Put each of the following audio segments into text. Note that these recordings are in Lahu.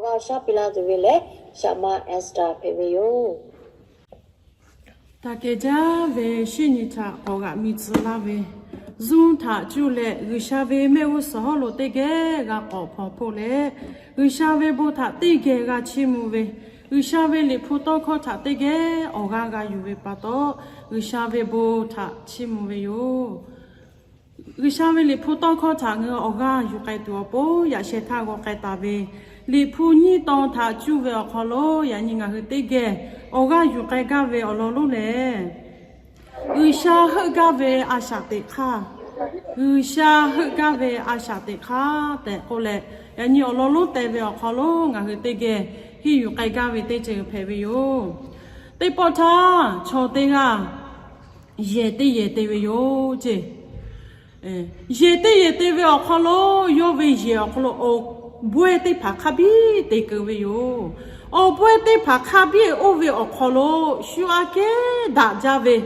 G'aw sha piˇ la tuˬ ve lehˬ, Shaˍ ma Esther hpehꞈ ve yoˬ. Taˇ kehˬ jaˇ ve shinˉ nyi htaꞈ k'awꞈ g'aꞈ mi tcuh laˇ ve, Zoom htaꞈ cuˇ leh G'uiˬsha ve mehˆ g'uˇ suhˍ hawˉ lo teˇ geh g'a k'awꞈ hpawnˬ hpoˆ leh, G'uiˬsha ve bon htaꞈ teˇ geh g'a chiˇ mvuh ve, G'uiˬsha ve liꞈ hpu tawˇ hkawˇ htaꞈ teˇ geh awˬ g'aˇ g'a yuˬ ve pa taw, G'uiˬsha ve bon htaꞈ chiˇ mvuh ve yoˬ. G'uiˬsha ve liꞈ hpu tawˇ hkawˇ htaꞈ ngaˬ hui awˬ g'aˇ yuˬ k'ai tuˬ awˬ pon, yaꞈ sheh htaˇ g'aw k'ai taˍ ve liꞈ hpu nyiˇ tawn htaꞈ cuˇ ve awˬ hk'aw lo, yaꞈ nyi ngaˬ hui teˇ geh awˬ g'aˇ yuˬ k'ai gaˇ ve awˬ lawn lonˉ lehˬ, G'uiˬsha heuˆ gaˇ ve a shaꞈ teꞈ hk'aˇ, G'uiˬsha heuˆ gaˇ ve a shaꞈ teꞈ hk'aˇ tehꞈ k'oˆ leh, yaꞈ nyi awˬ lawn lonˉ teh ve awˬ hk'aw lo ngaˬ hui teˇ geh henˇ yuˬ k'ai gaˇ ve teˇ ceuˬ hpehꞈ ve yoˬ. Teˇ pawˆ htaˇ chaw teˇ g'aˇ yehˬ teˇ yehˬ te ve yoˬ ceˇ. Yehˬ teˇ yehˬ te ve awˬ hk'aw lo, yawˇ ve yehˬ awˬ hk'aw lo awˬ bawehˇ teˇ hpaˍ hk'a biˇ te keu ve yoˬ. Awˬ bawehˇ teˇ hpaˍ hk'a biˇ oˇ ve awˬ hk'aw lo, shu aꞈ kehˉ daꞈ jaˇ ve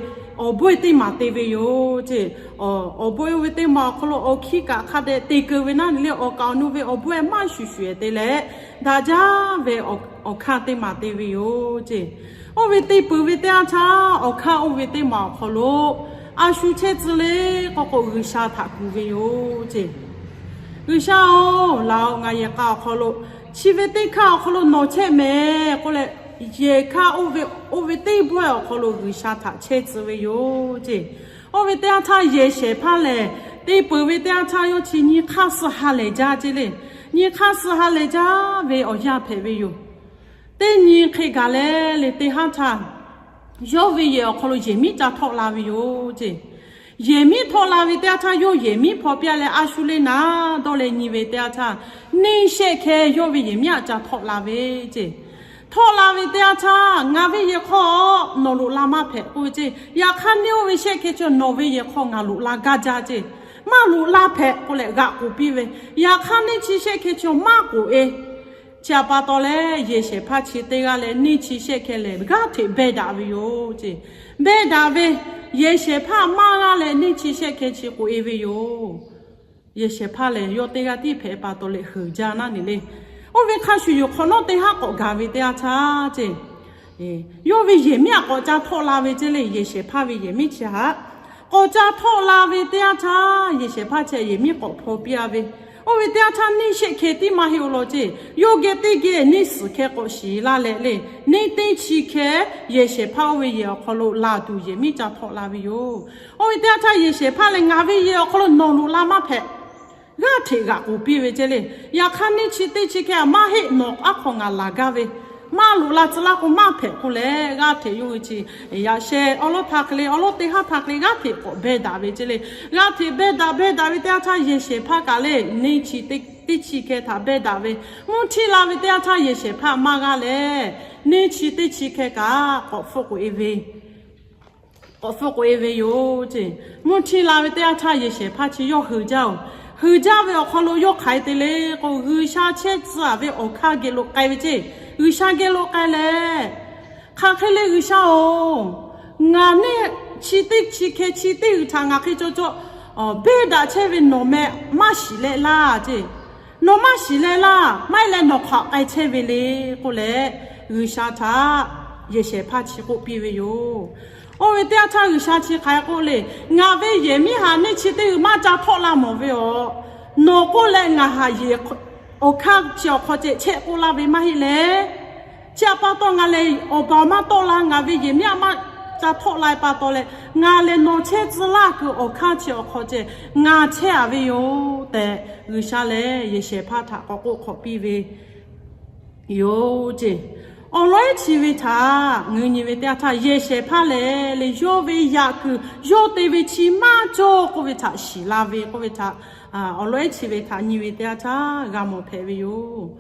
awˬ bawehˇ teˇ maˬ te ve yoˬ ceˇ. Awˬ bawehˇ oˇ ve teˇ maˬ awˬ hk'aw lo awˬ hkiˇ kaꞈ hk'a dehꞈ te keu ve naˉ nyi le, awˬ kaˍ awˬ nu ve awˬ bawehˇ maˇ shuˍ shuˍ ehˍ te leh, daꞈ jaˇ ve awˬ hkanˇ teˇ maˬ te ve yoˬ ceˇ. Oˇ ve te peuˬ ve teˇ yanˇ htaˇ, awˬ hkanˇ oˇ ve teˇ maˬ awˬ hk'aw lo a shu chehˇ tcuh le k'oˆ k'o, G'uiˬsha htaꞈ kuˬ ve yoˬ ceˇ. G'uiˬsha-oˬ, laˬ-oꞈ, ngaˬ yehˬ k'a awˬ hk'aw lo chi ve teˇ hkanˇ awˬ hk'aw lo nawˬ chehˇ mehˍ k'oˆ leh, yehˬ hkanˇ oˇ ve, oˇ ve teˇ bawehˇ awˬ hk'aw lo G'uiˬsha htaꞈ chehˇ tcuh ve yoˬ ceˇ. Oˇ ve teˇ yanˇ htaˇ yehˬ shehˍ hpaˇ lehˬ, te peuˬ ve teˇ yanˇ htaˇ yawˇ chi nyi hk'aˇ suh ha lehˬ jaˇ ceˇ le. Nyi hk'aˇ suh ha lehˬ jaˇ ve awˬ yanˇ hpehꞈ ve yoˬ. Teˇ nyi hk'e gaˬ leh le, teˇ haˉ htaˇ yawˇ ve yehˬ awˬ hk'aw lo yehˬ miˉ ca htawˆ la ve yoˬ ceˇ. Yehˬ miˉ htawˆ la ve teˇ yanˇ htaˇ, yawˇ yehˬ miˉ hpaw piˇ leh a shu le naˍ dawˇ leh nyi ve teˇ yanˇ htaˇ, neˇ shehˆ hkeh yawˇ ve yehˬ miˉ aꞈ ca htawˆ la ve ceˇ. Htawˆ la ve teˇ yanˇ htaˇ, ngaˬ ve yehˬ hk'aw nawˬ loꞈ la maˇ hpehꞈ k'oˆ ve ceˇ. Yaꞈ hk'aˇ neˇ oˇ ve shehˆ hkeh chi nawˬ ve yehˬ hk'aw ngaˬ loꞈ la gaˇ jaˇ ceˇ. Maˇ loꞈ la hpehꞈ k'oˆ leh g'aꞈ k'oˍ piˇ ve. Yaꞈ hk'aˇ neˇ chi shehˆ hkeh chi maˇ k'oˍ e. Chi aꞈ pa taw leh, yehˬ shehˍ hpaˇ chi teˇ g'aˇ leh neˇ chi shehˆ hkeh lehˬ g'aˇ hteꞈ behˇ daꞈ ve yoˬ ceˇ. Behˇ daꞈ ve, yehˬ shehˍ hpaˇ maˇ g'aˇ leh neˇ chi shehˆ hkeh chi k'oˍ e ve yoˬ. Yehˬ shehˍ hpaˇ lehˬ, yawˇ teˇ g'aˇ tiˉ hpehꞈ pa taw leh heuˬ jaˇ naˉ ne le. Oˇ ve hk'a shuˍ yoˬ, hk'awꞈ nawˉ teˇ haˉ k'awꞈ gaˬ ve teˇ yanˇ htaˇ ceˇ, yawˇ ve yehˬ miˉ aꞈ k'awꞈ ca htawˆ la ve ceˇ le. Yehˬ shehˍ hpaˇ ve yehˬ miˉ chi htaꞈ k'awꞈ ca htawˆ la ve teˇ yanˇ htaˇ, yehˬ shehˍ hpaˇ chi yehˬ miˉ k'awꞈ hpaw piˇ a ve. Oˇ ve teˇ yanˇ htaˇ neˇ shehˆ hkeh tiˉ maˇ heˆ oˬ law ceˇ, yawˇ geh teˇ geh neˇ suhˍ hkeh k'awꞈ shiˍ laˇ leh le, neˇ teˇ chi hkeh yehˬ shehˍ hpaˇ oˇ ve yehˬ awˬ hk'aw lo laˬ tuˬ yehˬ miˉ ca htawˆ la ve yoˬ. Oˇ ve teˇ yanˇ htaˇ yehˬ shehˍ hpaˇ lehˬ, ngaˬ ve yehˬ awˬ hk'aw lo nawˬ loꞈ la maˇ hpehꞈ. G'aˇ hteꞈ g'aꞈ k'oˍ piˇ ve ceˇ le. Yaꞈ hk'aˇ neˇ chi teˇ chi hkeh aꞈ maˇ heˆ, nawˬ aˉ hk'aw ngaˬ laˬ gaˇ ve, maˇ loꞈ la tcuh laˇ k'o maˇ hpehꞈ k'oˆ leh, g'aˇ hteꞈ yawˇ hui chi yaꞈ sheh awˉ lawˉ htaˇ hk'e le, awˉ lawˉ teˇ haˉ htaˇ hk'e le, g'aˇ hteꞈ k'awꞈ behˇ daꞈ ve ceˇ le. G'aˇ hteꞈ behˇ daꞈ behˇ daꞈ ve teˇ yanˇ htaˇ, yehˬ shehˍ hpaˇ kaꞈ le, neˇ chi teˇ chi hkeh htaꞈ behˇ daꞈ ve, mvuhˇ htiˇ la ve teˇ yanˇ htaˇ, yehˬ shehˍ hpaˇ maˇ g'aˇ leh, neˇ chi teˇ chi hkeh kaꞈ k'awꞈ hpfuhˆ k'oꞈ e ve k'awꞈ hpfuhˆ k'oꞈ e ve yoˬ ceˇ. Mvuhˇ htiˇ la ve teˇ yanˇ htaˇ, yehˬ shehˍ hpaˇ chi yawˇ heuˬ jaˇ oˬ. Heuˬ jaˇ ve awˬ hk'aw lo yawˇ hk'aˬ hk'e te le k'o, G'uiˬsha chehˇ tcuh a ve awˬ hkanˇ geh lo k'ai ve ceˇ. G'uiˬsha geh lo k'ai leh, hk'aˬ hk'e le G'uiˬsha oˬ, ngaˬ neˇ chi teˇ chi hkeh chi teˇ g'uiˬ htaꞈ ngaˬ hk'e caw caw behˇ daꞈ chehˇ ve nawˬ meh maˇ shiˍ leh laˇ ceˇ. Nawˬ maˇ shiˍ leh laˇ, maˇ heˆ leh nawˬ hk'aˬ k'ai chehˇ ve le k'oˆ leh, G'uiˬsha htaꞈ yehˬ shehˍ hpaˇ chi k'oˆ piˇ ve yoˬ. Oˇ ve teˇ yanˇ htaˇ G'uiˬsha chi hk'aˬ hk'e k'oˆ le, ngaˬ ve yehˬ miˉ haꞈ neˇ chi teˇ g'uiˬ maˇ ca htawˆ la mawˬ ve aˬ. Nawˬ k'oˆ leh ngaˬ haꞈ yehˬ awˬ hkanˇ chi awˬ hk'aw ceh chehˇ k'oˆ laˇ ve maˇ heˆ leh, chi aꞈ pa taw ngaˬ lehˬ awˬ baˬ maˇ tawˆ la, ngaˬ ve yehˬ miˉ aꞈ maˇ ca htawˆ la e pa taw leh, ngaˬ lehˬ nawˬ chehˇ tcuh laˇ kuiˬ awˬ hkanˇ chi awˬ hk'aw ceh ngaˬ chehˇ a ve yoˬ tehꞈ, G'uiˬsha lehˬ yehˬ shehˍ hpaˇ htaꞈ k'awꞈ k'oˆ hk'awꞈ piˇ ve yoˬ ceˇ. Awˬ lawn ehˉ chi ve htaꞈ ngaˬ hui nyi ve teˇ yanˇ htaˇ, yehˬ shehˍ hpaˇ lehˬ le, yawˇ ve yaꞈ kuiˬ yawˇ te ve chi maˇ cawˇ k'oˆ ve htaꞈ shiˍ la ve k'oˆ ve htaꞈ, awˬ lawn ehˉ chi ve htaꞈ nyi ve teˇ yanˇ htaˇ g'a mawˬ hpehꞈ ve yoˬ.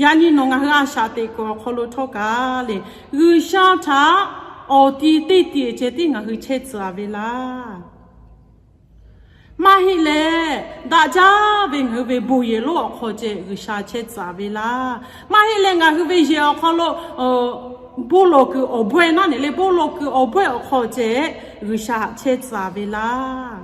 Yaꞈ nyi nawˬ ngaˬ hui a shaꞈ teꞈ kuiˬ awˬ hk'aw lo htawˇ kaꞈ le, G'uiˬsha htaꞈ awˬ ti teˇ ti ceh tiˉ ngaˬ hui chehˇ tcuh a ve laˇ. Maˇ heˆ leh, daꞈ jaˇ ve ngaˬ hui ve bon yehˬ lonˉ awˬ hk'aw ceh G'uiˬsha chehˇ tcuh a ve laˇ. Maˇ heˆ leh ngaˬ hui ve yehˬ awˬ hk'aw lo bon lawˬ kuiˬ awˬ bawehˇ naˉ ne le, bon lawˬ kuiˬ awˬ bawehˇ awˬ hk'aw ceh G'uiˬsha haꞈ chehˇ tcuh a ve laˇ.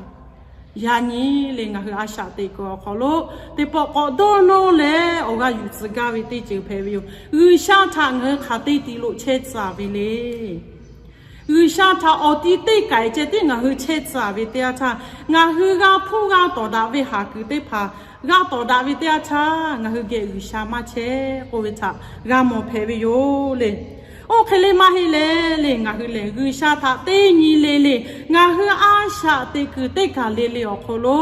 Yaꞈ nyi le ngaˬ hui a shaꞈ teꞈ kuiˬ awˬ hk'aw lo teˇ pawˆ k'awꞈ dawˇ nawˇ leh awˬ g'aˇ yuˬ tcuh gaˇ ve teˇ ceuˬ hpehꞈ ve yoˬ. G'uiˬsha htaꞈ ngaˬ hui hk'aˬ te tiꞈ lo chehˇ tcuh ve le. G'uiˬsha htaꞈ awˬ ti teˇ kaiˬ ceh tiˉ ngaˬ hui chehˇ tcuh ve teˇ yanˇ htaˇ, ngaˬ hui g'a hpuˇ g'a tawˍ daꞈ ve haˍ kuiˬ teˇ hpaˍ g'a tawˍ daꞈ ve teˇ yanˇ htaˇ, ngaˬ hui geh G'uiˬsha maˇ chehˇ k'oˆ ve htaꞈ g'a mawˬ hpehꞈ ve yoˬ le. Oˇ hk'e le maˇ heˆ leh le, ngaˬ hui lehˬ G'uiˬsha htaꞈ teˇ nyi le le, ngaˬ hui a shaꞈ teꞈ kuiˬ teˇ kaˬ le le awˬ hk'aw lo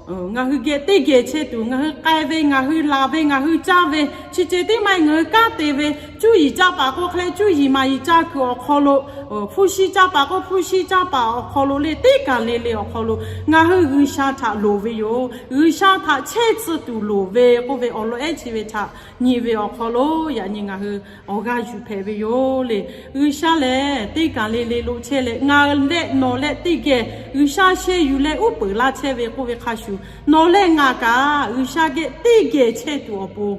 ngaˬ hui geh teˇ geh chehˇ tuˬ, ngaˬ hui k'ai ve, ngaˬ hui laˬ ve, ngaˬ hui caˇ ve, chi ceh tiˉ maˇ heˆ, ngaˬ hui kanˉ te ve, cuˇ yiˍ caˇ paˍ k'o hk'e leh cuˇ yiˍ maˍ yiˍ caˇ kuiˬ awˬ hk'aw lo, hpu shi caˇ paˍ k'o hpu shi caˇ paˍ awˬ hk'aw lo le, teˇ kaˬ le le awˬ hk'aw lo ngaˬ hui G'uiˬsha htaꞈ loˍ ve yoˬ. G'uiˬsha htaꞈ chehˇ tcuh tuˬ loˍ ve k'oˆ ve awˬ lawn ehˉ chi ve htaꞈ nyi ve awˬ hk'aw lo yaꞈ nyi ngaˬ hui awˬ g'aˇ yuˬ hpehꞈ ve yoˬ le. G'uiˬsha lehˬ teˇ kaˬ le le lo chehˇ leh, ngaˬ leh nawˬ leh teˇ geh G'uiˬsha sheh yuˬ leh uˉ peunˍ laˇ chehˇ ve k'oˆ ve hk'a shuˍ, nawˬ leh ngaˬ kaꞈ G'uiˬsha geh teˇ geh chehˇ tuˬ awˬ pon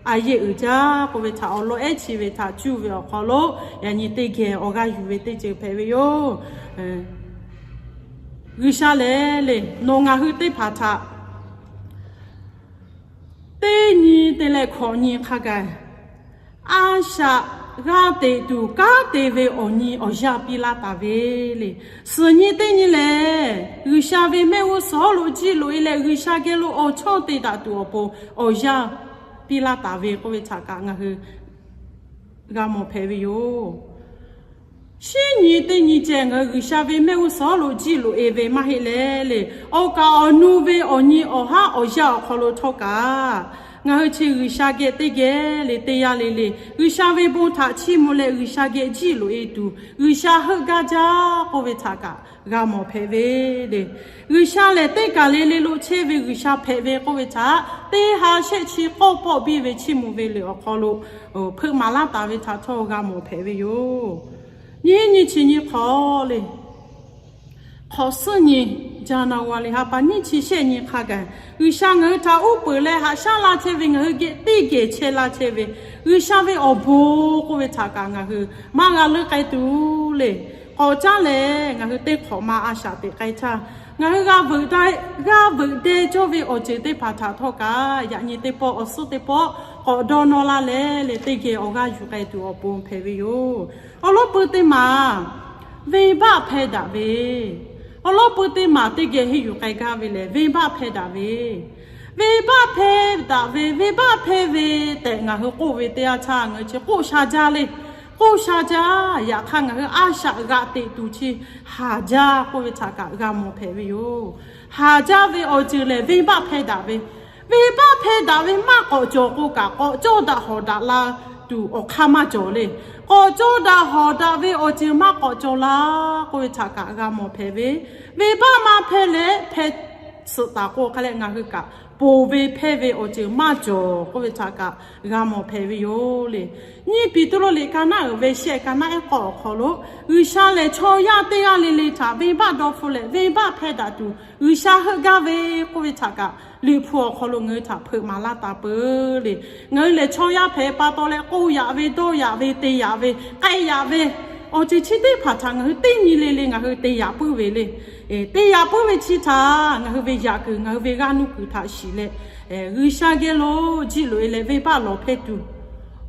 a yehˇ uiˍ jaˇ k'oˆ ve htaꞈ awˬ lawn ehˉ chi ve htaꞈ cuˇ ve awˬ hk'aw lo yaꞈ nyi teˇ geh awˬ g'aˇ yuˬ ve teˇ ceuˬ hpehꞈ ve yoˬ. G'uiˬsha lehˬ le, nawˬ ngaˬ hui teˇ hpaˍ htaꞈ teˇ nyi te leh hkawꞈ nyi hk'a gaˬ, a shaꞈ g'a teꞈ tuˬ kanˉ te ve awˬ nyi awˬ yanˇ piˇ laˇ taˍ ve le. Suhˍ nyi teˇ nyi lehˬ, G'uiˬsha ve mehˆ g'uˇ suhˍ lo jiˇ loꞈ e leh G'uiˬsha geh lo awˬ chawˇ te daꞈ tuˬ awˬ pon awˬ yanˇ piˇ laˇ taˍ ve k'oˆ ve htaꞈ kaꞈ ngaˬ hui g'a mawˬ hpehꞈ ve yoˬ. Shinˉ nyi teˇ nyi ceh ngaˬ hui G'uiˬsha ve mehˆ g'uˇ suhˍ lo jiˇ loꞈ e ve maˇ heˆ leh le, awˬ kaˍ awˬ nu ve awˬ nyi awˬ haˉ awˬ yanˇ awˬ hk'aw lo htawˇ kaꞈ, ngaˬ hui chi G'uiˬsha geh teˇ geh le teˇ yanˇ le le, G'uiˬsha ve bon htaꞈ chiˇ mvuh leh G'uiˬsha geh jiˇ loꞈ e tuˬ G'uiˬsha heuˆ gaˇ jaˇ k'oˆ ve htaꞈ kaꞈ g'a mawˬ hpehꞈ ve le. G'uiˬsha lehˬ teˇ kaˬ le le lo chehˇ ve G'uiˬsha hpehꞈ ve k'oˆ ve htaꞈ teˇ ha shehˆ chi k'awˇ pawˆ biˇ ve chiˇ mvuh ve le awˬ hk'aw lo hpeuꞈ maˍ laˇ taˍ ve htaꞈ htawˇ g'a mawˬ hpehꞈ ve yoˬ. Nyiˇ nyi chi nyi hk'awꞈ le, hk'awꞈ suhˉ nyi, January ha pa nyiˇ chi shehˆ nyi hk'a gaˬ, G'uiˬsha ngaˬ hui htaꞈ uˉ peunˍ leh haꞈ shaˉ laˇ chehˇ ve, ngaˬ hui geh teˇ geh chehˇ laˇ chehˇ ve G'uiˬsha ve awˬ bon k'oˆ ve htaꞈ kaꞈ ngaˬ hui maˇ g'a leuˆ k'ai tuˬ le. K'awꞈ caˉ lehˬ, ngaˬ hui teˇ hk'awꞈ ma a shaꞈ teꞈ k'ai htaˇ, ngaˬ hui g'a veuꞈ deh cawˇ ve awˬ ceuˬ teˇ hpaˍ htaꞈ htawˇ kaꞈ, yaꞈ nyi teˇ pawˆ awˬ suhˉ teˇ pawˆ k'awꞈ dawˇ nawˇ laˇ leh le, teˇ geh awˬ g'aˇ yuˬ k'ai tuˬ awˬ pon hpehꞈ ve yoˬ. Awˬ lawn peu teˇ maˬ venˇbaˆ hpehˇ daꞈ ve, awˬ lawn peu teˇ maˬ teˇ geh henˇ yuˬ k'ai gaˇ ve lehˬ, venˇbaˆ hpehˇ daꞈ ve, venˇbaˆ hpehˇ daꞈ ve, venˇbaˆ hpehˇ ve tehꞈ ngaˬ hui k'oˆ ve teˇ yanˇ htaˇ, ngaˬ hui chi k'oˆ sha jaˇ le. K'oˆ sha jaˇ. Yaꞈ hk'aˇ, ngaˬ hui a shaꞈ g'a teꞈ tuˬ chi haˍ jaˇ k'oˆ ve htaꞈ kaꞈ g'a mawˬ hpehꞈ ve yoˬ. Haˍ jaˇ ve awˬ ceuˬ lehˬ, venˇbaˆ hpehˇ daꞈ ve, venˇbaˆ hpehˇ daꞈ ve maˇ k'awꞈ cawˬ k'o kaꞈ, k'awꞈ cawˇ daꞈ hawˍ daꞈ la tuˬ awˬ hk'aˇ maˇ cawˬ le. K'awꞈ cawˇ daꞈ hawˍ daꞈ ve awˬ ceuˬ maˇ k'awꞈ cawˬ la k'oˆ ve htaꞈ kaꞈ g'a mawˬ hpehꞈ ve, venˇbaˆ maˇ hpehˇ leh hpehˇ suhˍ taˍ k'o hk'a leh, ngaˬ hui kaꞈ ponˬ ve hpehˇ ve awˬ ceuˬ maˇ cawˬ k'oˆ ve htaꞈ kaꞈ g'a mawˬ hpehꞈ ve yoˬ le. Nyiˇ Peˍtruˆ liꞈ ka naˆ uiˍ ve shehˆ, ka naˆ ehˉ k'awˇ awˬ hk'aw lo, G'uiˬsha lehˬ chaw yaˇ teˇ g'aˇ le le htaꞈ venˇbaˆ dawˇ hpfuhˆ leh venˇbaˆ hpehˇ daꞈ tuˬ G'uiˬsha heuˆ gaˇ ve k'oˆ ve htaꞈ kaꞈ, Liꞈ hpu awˬ hk'aw lo ngaˬ hui htaꞈ hpeuꞈ maˍ laˇ taˍ peuˬ le. Ngaˬ hui lehˬ chaw yaˇ hpehꞈ pa taw leh, k'oˆ yaꞈ ve, dawˇ yaꞈ ve, te yaꞈ ve, k'ai yaꞈ ve, awˬ ceuˬ chi teˇ hpaˍ htaꞈ ngaˬ hui teˇ nyi le le ngaˬ hui te yaꞈ puiˉ ve le. Te yaꞈ puiˉ ve chi htaꞈ ngaˬ hui ve yaꞈ kuiˬ, ngaˬ hui ve g'aˇ nuˇ kuiˬ htaꞈ shiˍ leh, G'uiˬsha geh lo jiˇ loꞈ e leh venˇbaˆ lawˬ hpehˇ tuˬ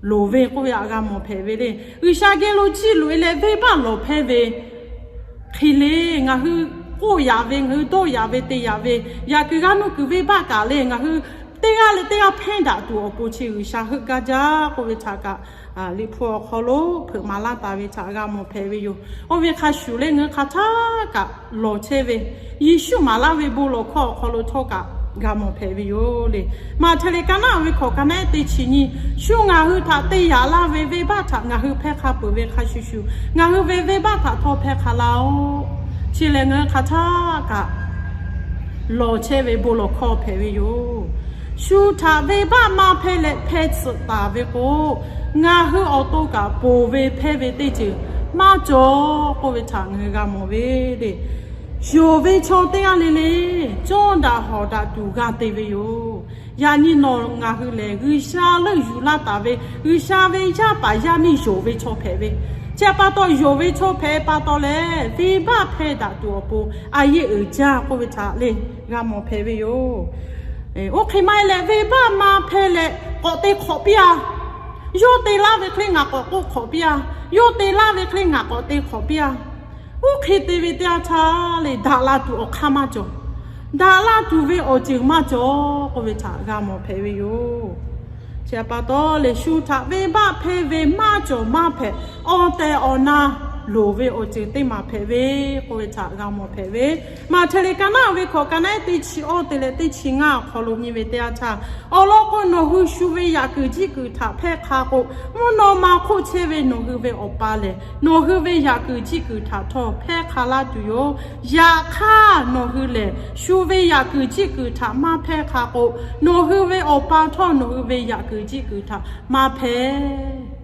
loˍ ve k'oˆ ve htaꞈ g'a mawˬ hpehꞈ ve le. G'uiˬsha geh lo jiˇ loꞈ e leh venˇbaˆ lawˬ hpehˇ ve hk'e le, ngaˬ hui k'oˆ yaꞈ ve, ngaˬ hui dawˇ yaꞈ ve, te yaꞈ ve, yaꞈ kuiˬ g'aˇ nuˇ kuiˬ venˇbaˆ kaꞈ le, ngaˬ hui teˇ g'aˇ leh teˇ g'aˇ hpehˇ daꞈ tuˬ awˬ pon chi G'uiˬsha heuˆ gaˇ jaˇ k'oˆ ve htaꞈ kaꞈ, Liꞈ hpu awˬ hk'aw lo hpeuꞈ maˍ laˇ taˍ ve htaꞈ g'a mawˬ hpehꞈ ve yoˬ. Oˇ ve hk'a shuˍ leh ngaˬ hui hk'aˬ htaˇ kaꞈ lawˬ chehˇ ve, Yeˍsuˆ maˍ laˇ ve bon lawˬ hkawˇ awˬ hk'aw lo htawˇ kaꞈ g'a mawˬ hpehꞈ ve yoˬ le. Maꞈhtehˍ liꞈ ka naˆ uiˍ ve hkawꞈ, ka naˆ ehˉ teˇ chi nyi, shu ngaˬ hui htaꞈ te yaꞈ laˇ ve venˇbaˆ htaꞈ ngaˬ hui hpehˇ hk'a peuˬ ve hk'a shuˍ shuˍ, ngaˬ hui ve venˇbaˆ htaꞈ htawˇ hpehˇ hk'a laˇ-oˆ. Chi lehˬ ngaˬ hui hk'aˬ htaˇ kaꞈ lawˬ chehˇ ve bon lawˬ hkawˇ hpehꞈ ve yoˬ. Shu htaꞈ venˇbaˆ maˇ hpehˇ leh hpehˇ tsuhꞈ taˍ ve k'o, ngaˬ hui awˬ to kaꞈ ponˬ ve hpehˇ ve teˇ ceuˬ maˇ cawˬ k'oˆ ve htaꞈ ngaˬ hui g'a mawˬ ve le. Yonˍ ve chaw teˇ g'aˇ le le cawˇ daꞈ hawˍ daꞈ tuˬ g'a te ve yoˬ. Yaꞈ nyi nawˬ ngaˬ hui lehˬ G'uiˬsha leuˆ yuˬ laˇ taˍ ve, G'uiˬsha ve yaˇ paˍ yaˇ miˇ yonˍ ve chaw hpehꞈ ve, Chi htaꞈ pa taw, yonˍ ve chaw hpehꞈ pa taw leh, venˇbaˆ hpehˇ daꞈ tuˬ awˬ pon a yeˆ uiˍ jaˇ k'oˆ ve htaꞈ lehˬ g'a mawˬ hpehꞈ ve yoˬ. Oˇ hk'e maˇ heˆ leh, venˇbaˆ maˇ hpehˇ leh k'awꞈ te hk'awꞈ piˇ-a. Yawˇ te laˇ ve hk'e ngaˬ k'awꞈ k'oˆ hk'awꞈ piˇ-a. Yawˇ te laˇ ve hk'e ngaˬ k'awꞈ te hk'awꞈ piˇ-a. Oˇ hk'e te ve teˇ yanˇ htaˇ lehˬ, daꞈ la tuˬ awˬ hk'aˇ maˇ cawˬ. Daꞈ la tuˬ ve awˬ ceuˬ maˇ cawˬ k'oˆ ve htaꞈ g'a mawˬ hpehꞈ ve yoˬ. Chi htaꞈ pa taw lehˬ, shu htaꞈ venˇbaˆ hpehˇ ve maˇ cawˬ maˇ hpehꞈ, awˬ tehˬ awˬ na loˍ ve awˬ ceuˬ teˇ maˬ hpehꞈ ve k'oˆ ve htaꞈ g'a mawˬ hpehꞈ ve. Maꞈhtehˍ liꞈ ka naˉ ve hkawꞈ ka naˉ teˇ chi awˇ te leh teˇ chi ngaˇ awˬ hk'aw lo nyi ve teˇ yanˇ htaˇ, awˬ lawn k'o, nawˬ hui shu ve yaꞈ kuiˬ jiˆ kuiˬ htaꞈ hpehˇ hk'a k'o, mvuhˇ naw ma hk'oˆ chehˇ ve nawˬ hui ve Awˬ pa lehˬ, nawˬ hui ve yaꞈ kuiˬ jiˆ kuiˬ htaꞈ htawˇ hpehˇ hk'a laˇ tuˬ yoˬ. Yaꞈ hk'aˇ, nawˬ hui lehˬ shu ve yaꞈ kuiˬ jiˆ kuiˬ htaꞈ maˇ hpehˇ hk'a k'o, nawˬ hui ve Awˬ pa htawˇ nawˬ hui ve yaꞈ kuiˬ jiˆ kuiˬ htaꞈ maˇ hpehˇ.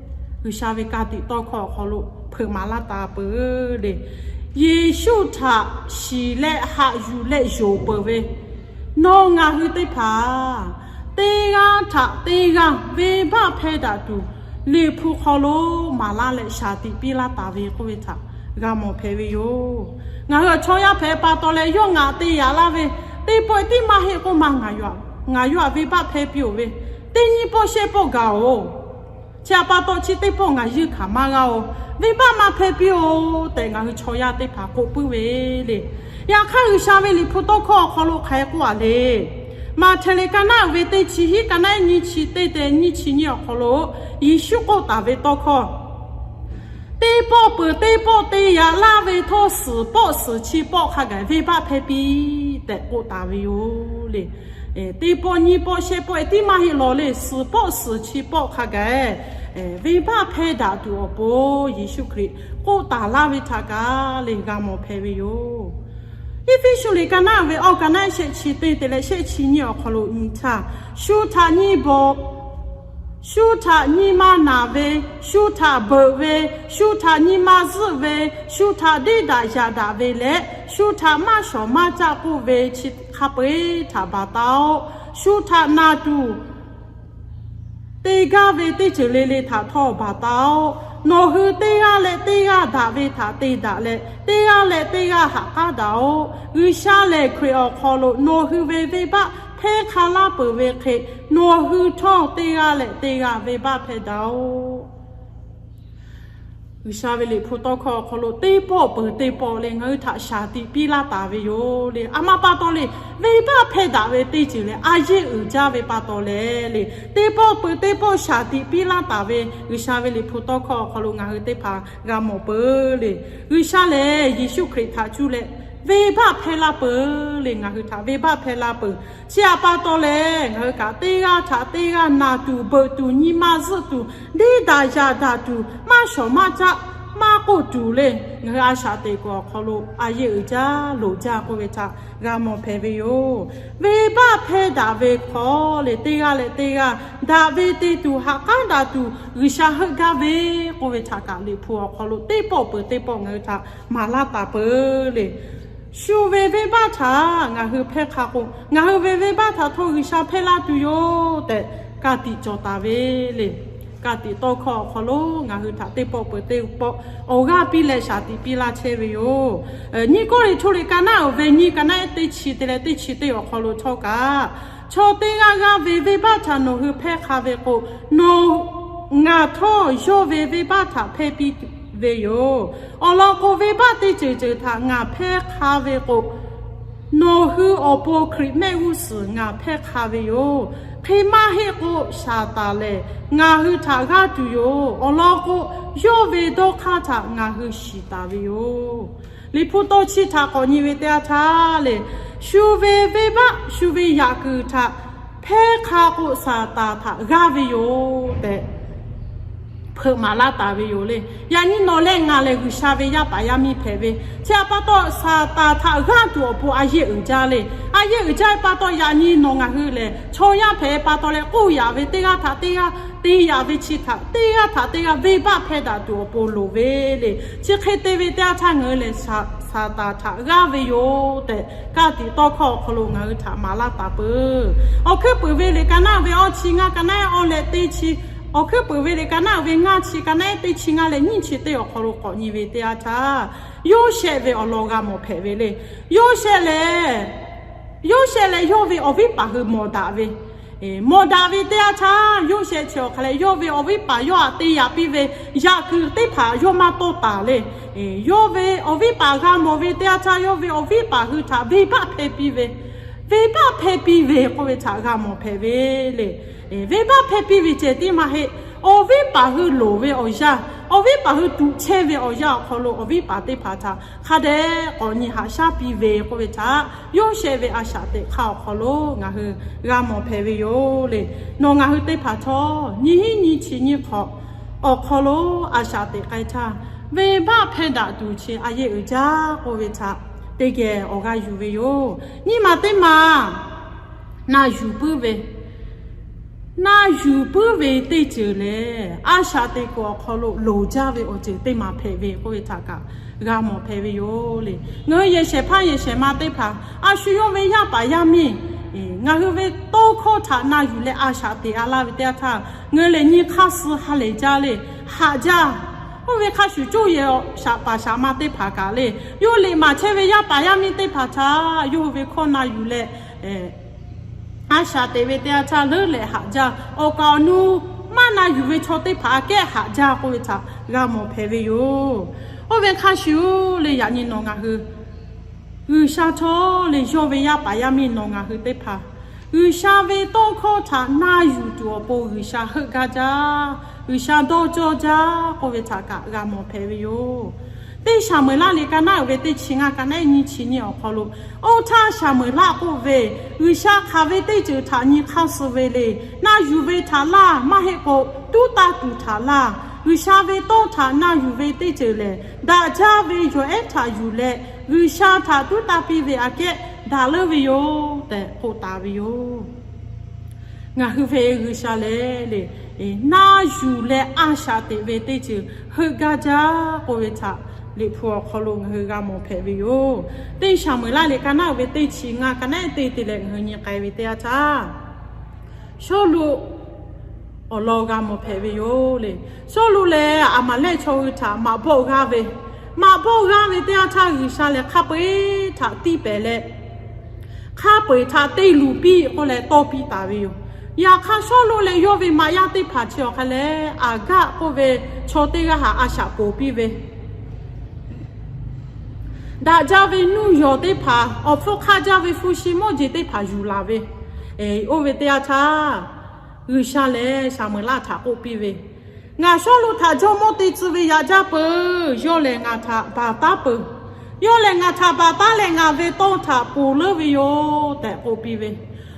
G'uiˬsha ve ka tiꞈ tawˇ hkawˇ awˬ hk'aw lo hpeuꞈ maˍ laˇ taˍ peuˬ lehˬ, Yeˍsuˆ htaꞈ shiˍ leh haꞈ yuˬ leh yonˍ peuˬ ve nawˬ ngaˬ hui teˇ hpaˍ, teˇ g'aˇ htaꞈ teˇ g'aˇ venˇbaˆ hpehˇ daꞈ tuˬ, Liꞈ hpu hk'aw lo maˍ laˇ leh shaˍ tiꞈ piˇ laˇ taˍ ve k'oˆ ve htaꞈ g'a mawˬ hpehꞈ ve yoˬ. Ngaˬ hui chaw yaˇ hpehꞈ pa taw leh, yawˇ ngaˬ te yaꞈ laˇ ve teˇ pawˆ tiˉ maˇ heˆ k'oˆ ma, ngaˬ yawˇ aꞈ venˇbaˆ hpehˇ piˇ-oˬ ve, teˇ nyiˇ pawˆ shehˆ pawˆ gaˬ-oˬ. Chi htaꞈ pa taw, chi teˇ pawˆ ngaˬ yeunˇ hkanˍ maˇ g'a-oˬ, venˇbaˆ maˇ hpehˇ piˇ-oˬ tehꞈ, ngaˬ hui chaw yaˇ teˇ hpaˍ k'oˆ puiˉ ve le. Yaꞈ hk'aˇ, G'uiˬsha ve Liꞈ hpu tawˇ hkawˇ awˬ hk'aw lo hk'aˬ hk'e k'oˆ-a le. Maꞈhtehˍ liꞈ ka naˉ uiˍ ve teˇ chi hiˉ, ka naˉ nyiˇ chi teˇ te nyiˇ chi nyiˇ awˬ hk'aw lo Yeˍsuˆ k'oˆ taˍ ve tawˇ hkawˇ, teˇ pawˆ peuˬ teˇ pawˆ te yaꞈ laˇ ve htawˇ, suhˍ pawˆ suhˍ chi pawˆ hk'a gaˬ venˇbaˆ hpehˇ piˇ tehꞈ k'oˆ taˍ ve yoˬ le. Teˇ pawˆ nyiˇ pawˆ shehˆ pawˆ tiˉ maˇ heˆ lawˬ le, suhˍ pawˆ suhˍ chi pawˆ hk'a gaˬ venˇbaˆ hpehˇ daꞈ tuˬ awˬ pon Yeˍsuˆ Hkriꞈ k'oˆ taˍ laˇ ve htaꞈ kaꞈ lehˬ g'a mawˬ hpehꞈ ve yoˬ. Eˇfeˇsuꞈ liꞈ ka naˉ ve awˇ, ka naˉ shehˆ chi teˇ te leh shehˆ chi nyiˇ awˬ hk'aw lo nyi htaˇ, shu htaꞈ nyiˇ bawˬ shu htaꞈ nyi ma naˬ ve, shu htaꞈ beuꞈ ve, shu htaꞈ nyi ma zuhˆ ve, shu htaꞈ deˇ daꞈ yaꞈ daꞈ ve leh, shu htaꞈ maˇ shawˍ maˇ caˆ k'oˆ ve chi hk'a peu-eˬ htaꞈ baˬ taˍ-oꞈ. Shu htaꞈ naˬ tuˬ te gaˇ ve teˇ ceuˬ le le htaꞈ htawˇ baˬ taˍ-oꞈ. Nawˬ hui teˇ g'aˇ leh teˇ g'aˇ daꞈ ve htaꞈ te daꞈ leh, teˇ g'aˇ leh teˇ g'aˇ ha k'aˉ daꞈ-oꞈ. G'uiˬsha lehˬ Hkriꞈ awˬ hk'aw lo nawˬ hui ve venˇbaˆ hpehˇ hk'a laˇ peuˬ ve hk'e, nawˬ hui htawˇ teˇ g'aˇ leh teˇ g'aˇ venˇbaˆ hpehˇ daꞈ-oꞈ. G'uiˬsha ve Liꞈ hpu tawˇ hkawˇ awˬ hk'aw lo teˇ pawˆ peuˬ teˇ pawˆ leh ngaˬ hui htaꞈ shaˍ tiꞈ piˇ laˇ taˍ ve yoˬ le. A ma pa taw le, venˇbaˆ hpehˇ daꞈ ve teˇ ceuˬ lehˬ, a yeˇ uiˍ jaˇ ve pa taw leh le, teˇ pawˆ peuˬ teˇ pawˆ shaˍ tiꞈ piˇ laˇ taˍ ve G'uiˬsha ve Liꞈ hpu tawˇ hkawˇ awˬ hk'aw lo ngaˬ hui teˇ hpaˍ g'a mawˬ peuˬ le. G'uiˬsha lehˬ Yeˍsuˆ Hkriꞈ htaꞈ cuˇ leh venˇbaˆ hpehˇ laˇ peuˬ le. Ngaˬ hui htaꞈ venˇbaˆ hpehˇ laˇ peuˬ. Chi htaꞈ pa taw leh, ngaˬ hui kaꞈ teˇ g'aˇ htaꞈ teˇ g'aˇ naˬ tuˬ beuꞈ tuˬ nyi ma zuhˆ tuˬ deˇ daꞈ yaꞈ daꞈ tuˬ maˇ shawˍ maˇ caˆ maˇ k'oˆ tuˬ le, ngaˬ hui a shaꞈ teꞈ kuiˬ awˬ hk'aw lo a yeˇ uiˍ jaˇ loˍ jaˇ k'oˆ ve htaꞈ g'a mawˬ hpehꞈ ve yoˬ. Venˇbaˆ hpehˇ daꞈ ve hk'aw le, teˇ g'aˇ leh teˇ g'aˇ daꞈ ve te tuˬ ha k'aˉ daꞈ tuˬ G'uiˬsha heuˆ gaˇ ve k'oˆ ve htaꞈ kaꞈ Liꞈ hpu awˬ hk'aw lo teˇ pawˆ peuˬ teˇ pawˆ ngaˬ hui htaꞈ maˍ laˇ taˍ peuˬ le. Shu ve venˇbaˆ htaꞈ ngaˬ hui hpehˇ hk'a k'o, ngaˬ hui ve venˇbaˆ htaꞈ htawˇ G'uiˬsha hpehˇ laˇ tuˬ yoˬ tehꞈ ka tiꞈ cawˬ taˍ ve le. Ka tiꞈ tawˇ hkawˇ awˬ hk'aw lo ngaˬ hui htaꞈ teˇ pawˆ peuˬ teˇ pawˆ awˬ g'aˇ piˇ leh shaˍ tiꞈ piˇ laˇ chehˇ ve yoˬ. Nyiˇ Kawˇrenˍhtuˆ liꞈ ka naˉ uiˍ ve nyiˇ, ka naˉ teˇ chi te leh teˇ chi teˇ awˬ hk'aw lo htawˇ kaꞈ, chaw teˇ g'aˇ g'aˇ ve venˇbaˆ htaꞈ nawˬ hui hpehˇ hk'a ve k'o, nawˬ ngaˬ htawˇ yawˇ ve venˇbaˆ htaꞈ hpehˇ piˇ ve yoˬ. Awˬ lawn k'o, venˇbaˆ teˇ ceuˬ ceuˬ htaꞈ ngaˬ hpehˇ hk'a ve k'o, nawˬ hui awˬ pon Hkriꞈ mehˆ g'uˇ suhˍ ngaˬ hpehˇ hk'a ve yoˬ. Hk'e maˇ heˆ k'o, Saˍtanˍ lehˬ ngaˬ hui htaꞈ g'aˇ tuˬ yoˬ. Awˬ lawn k'o, yawˇ ve dawˇ hk'aˇ htaꞈ ngaˬ hui shiˍ taˍ ve yoˬ. Liꞈ hpu tawˇ chi htaꞈ k'awꞈ nyi ve teˇ yanˇ htaˇ le, shu ve venˇbaˆ shu ve yaꞈ kuiˬ htaꞈ hpehˇ hk'a k'o, Saˍtanˍ htaꞈ g'aˇ ve yoˬ tehꞈ hpeuꞈ maˍ laˇ taˍ ve yoˬ le. Yaꞈ nyi nawˬ leh ngaˬ lehˬ G'uiˬsha ve yaˇ paˍ yaˇ miˇ hpehꞈ ve, chi htaꞈ pa taw Saˍtanˍ htaꞈ g'aˇ tuˬ awˬ pon a yeˇ uiˍ jaˇ le. A yeˇ uiˍ jaˇ ve pa taw, yaꞈ nyi nawˬ ngaˬ hui lehˬ chaw yaˇ hpehꞈ ve pa taw leh k'oˆ yaꞈ ve teˇ g'aˇ htaꞈ teˇ g'aˇ te yaꞈ ve chi htaꞈ teˇ g'aˇ htaꞈ teˇ g'aˇ venˇbaˆ hpehˇ daꞈ tuˬ awˬ pon loˍ ve le. Chi hk'e te ve teˇ yanˇ htaˇ ngaˬ hui lehˬ Saˍtanˍ htaꞈ g'aˇ ve yoˬ tehꞈ ka tiꞈ tawˇ hkawˇ awˬ hk'aw lo ngaˬ hui htaꞈ maˍ laˇ taˍ peuˬ. Awˬ hkuiˉ puiˍ ve liꞈ ka naˉ ve awˇ chi ngaˇ, ka naˉ awˇ leh teˇ chi Awˬ hkuiˉ peuˍ ve lehˬ, ka naˆ uiˍ ve ngaˇ chi, ka naˆ ehˉ teˇ chi ngaˇ leh nyiˇ chi teˇ awˬ hk'aw lo k'awꞈ nyi ve teˇ yanˇ htaˇ, Yoˇsehꞈ ve awˬ lawn g'a mawˬ hpehꞈ ve le. Yoˇsehꞈ lehˬ, Yoˇsehꞈ lehˬ yawˇ ve awˬ viˉ paˍ hui mawˬ daꞈ ve, mawˬ daꞈ ve teˇ yanˇ htaˇ, Yoˇsehꞈ chi awˬ hk'a leh yawˇ ve awˬ viˉ paˍ yawˇ htaꞈ te yaꞈ piˇ ve yaꞈ kuiˬ teˇ hpaˍ yawˇ maˇ tawˇ taˍ le. Yawˇ ve awˬ viˉ paˍ g'a mawˬ ve teˇ yanˇ htaˇ, yawˇ ve awˬ viˉ paˍ hui htaꞈ venˇbaˆ hpehˇ piˇ ve, venˇbaˆ hpehˇ piˇ ve k'oˆ ve htaꞈ g'a mawˬ hpehꞈ ve le. Venˇbaˆ hpehˇ piˇ ve ceh tiˉ maˇ heˆ. Awˬ viˉ paˍ hui loˍ ve awˬ yanˇ, awˬ viˉ paˍ hui tuꞈ chehˇ ve awˬ yanˇ awˬ hk'aw lo awˬ viˉ paˍ teˇ hpaˍ htaꞈ hk'a dehꞈ k'awꞈ nyi haꞈ shaˉ piˇ ve k'oˆ ve htaꞈ Yoˇsehꞈ ve a shaꞈ teꞈ hk'aˇ awˬ hk'aw lo ngaˬ hui g'a mawˬ hpehꞈ ve yoˬ le. Nawˬ ngaˬ hui teˇ hpaˍ htawˇ nyiˇ hinˉ nyiˇ chi nyiˇ hk'awꞈ awˬ hk'aw lo a shaꞈ teꞈ k'ai htaˇ, venˇbaˆ hpehˇ daꞈ tuˬ chi a yehˇ uiˍ jaˇ k'oˆ ve htaꞈ teˇ geh awˬ g'aˇ yuˬ ve yoˬ. Nyiˇ maˬ teˇ maˬ na yuˬ puiˉ ve, na yuˬ puiˉ ve teˇ ceuˬ lehˬ, a shaꞈ teꞈ kuiˬ awˬ hk'aw lo loˍ jaˇ ve awˬ ceuˬ teˇ maˬ hpehꞈ ve k'oˆ ve htaꞈ kaꞈ g'a mawˬ hpehꞈ ve yoˬ le. Ngaˬ hui yehˬ shehˍ hpaˇ yehˬ shehˍ ma teˇ hpaˍ a shu yawˇ ve yaˇ paˍ yaˇ miˇ, ngaˬ hui ve tawˇ hkawˇ htaꞈ na yuˬ leh a shaꞈ teꞈ a laˇ ve teˇ yanˇ htaˇ, ngaˬ hui lehˬ nyi hk'aˇ suh ha lehˬ jaˇ le, haꞈ jaˇ. Oˇ ve hk'a shuˍ coˇ yehˬ shaꞈ paˍ shaꞈ ma teˇ hpaˍ kaꞈ le, yawˇ liꞈ maˍ chehˇ ve yaˇ paˍ yaˇ miˇ teˇ hpaˍ htaꞈ yawˇ hui ve hkawˇ na yuˬ leh a shaꞈ teꞈ ve teˇ yanˇ htaˇ leuˉ leh haꞈ jaˇ. Awˬ kaˍ awˬ nu maˇ na yuˬ ve chaw teˇ hpaˍ aꞈ kehˉ haꞈ jaˇ k'oˆ ve htaꞈ g'a mawˬ hpehꞈ ve yoˬ. Oˇ ve hk'a shuˍ le, yaꞈ nyi nawˬ ngaˬ hui G'uiˬsha htawˇ le, yawˇ ve yaˇ paˍ yaˇ miˇ nawˬ ngaˬ hui teˇ hpaˍ G'uiˬsha ve tawˇ hkawˇ htaꞈ na yuˬ tuˬ awˬ pon G'uiˬsha heuˆ gaˇ jaˇ, G'uiˬsha dawˇ cawˇ jaˇ k'oˆ ve htaꞈ kaꞈ g'a mawˬ hpehꞈ ve yoˬ. Teˇ Saˍmoeˍlaˆ liꞈ ka naˆ uiˍ ve teˇ chi ngaˇ, ka naˆ ehˉ nyiˇ chi nyiˇ awˬ hk'aw lo, oˇ htaˇ Saˍmoeˍlaˆ k'oˆ ve, G'uiˬsha hk'aˬ ve teˇ ceuˬ htaꞈ nyi hk'aˇ suh ve le. Na yuˬ ve htaꞈ laˇ, maˇ heˆ k'o tuˉ taˇ tuˬ htaꞈ laˇ. G'uiˬsha ve tawˇ htaꞈ na yuˬ ve teˇ ceuˬ lehˬ, daꞈ jaˇ ve yawˬ ehˉ htaꞈ yuˬ leh G'uiˬsha htaꞈ tuˉ taˇ piˇ ve aꞈ kehˉ daꞈ leuˉ ve yoˬ tehꞈ k'oˆ taˍ ve yoˬ. Ngaˬ hui ve G'uiˬsha lehˬ le, na yuˬ leh a shaꞈ teꞈ ve teˇ ceuˬ heuˆ gaˇ jaˇ k'oˆ ve htaꞈ Liꞈ hpu awˬ hk'aw lo ngaˬ hui g'a mawˬ hpehꞈ ve yoˬ. Teˇ Saˍmoeˍlaˆ liꞈ ka naˆ uiˍ ve teˇ chi ngaˇ, ka naˆ ehˉ teˇ te leh ngaˬ hui nyi k'ai ve teˇ yanˇ htaˇ, Sawˉluꞈ awˬ lawn g'a mawˬ hpehꞈ ve yoˬ le. Sawˉluꞈ lehˬ, Aˍmaˍlehˆ chaw hui htaꞈ maꞈ bawˆ g'aˇ ve, maꞈ bawˆ g'aˇ ve teˇ yanˇ htaˇ, G'uiˬsha lehˬ hk'a peu-eˬ htaꞈ tiˇ pehˍ leh, hk'a peu-eˬ htaꞈ te luˬ piˇ k'oˆ leh tawˇ piˇ taˍ ve yoˬ. Yaꞈ hk'aˇ, Sawˉluꞈ leh yawˇ ve maꞈ yaˇ teˇ hpaˍ chi awˬ hk'a lehˬ, Aˍgaˆ k'oˆ ve chaw teˇ g'aˇ htaꞈ a shaꞈ ponˬ piˇ ve, daꞈ jaˇ ve nuˇ yawˬ teˇ hpaˍ, awˬ hpfuhˇ hk'aˆ jaˇ ve hpu shi mawˇ jeˬ teˇ hpaˍ yuˬ laˬ ve, oˇ ve teˇ yanˇ htaˇ, G'uiˬsha lehˬ Saˍmoeˍlaˆ htaꞈ k'oˆ piˇ ve, Ngaˬ Sawˉluꞈ htaꞈ jawˇmawˇ te tcuh ve yaꞈ jaˇ peuˬ. Yawˇ lehˬ ngaˬ htaꞈ baˬ taˉ peuˬ. Yawˇ lehˬ ngaˬ htaꞈ baˬ taˉ leh ngaˬ ve tawˇ htaꞈ ponˬ leuˉ ve yoˬ tehꞈ k'oˆ piˇ ve.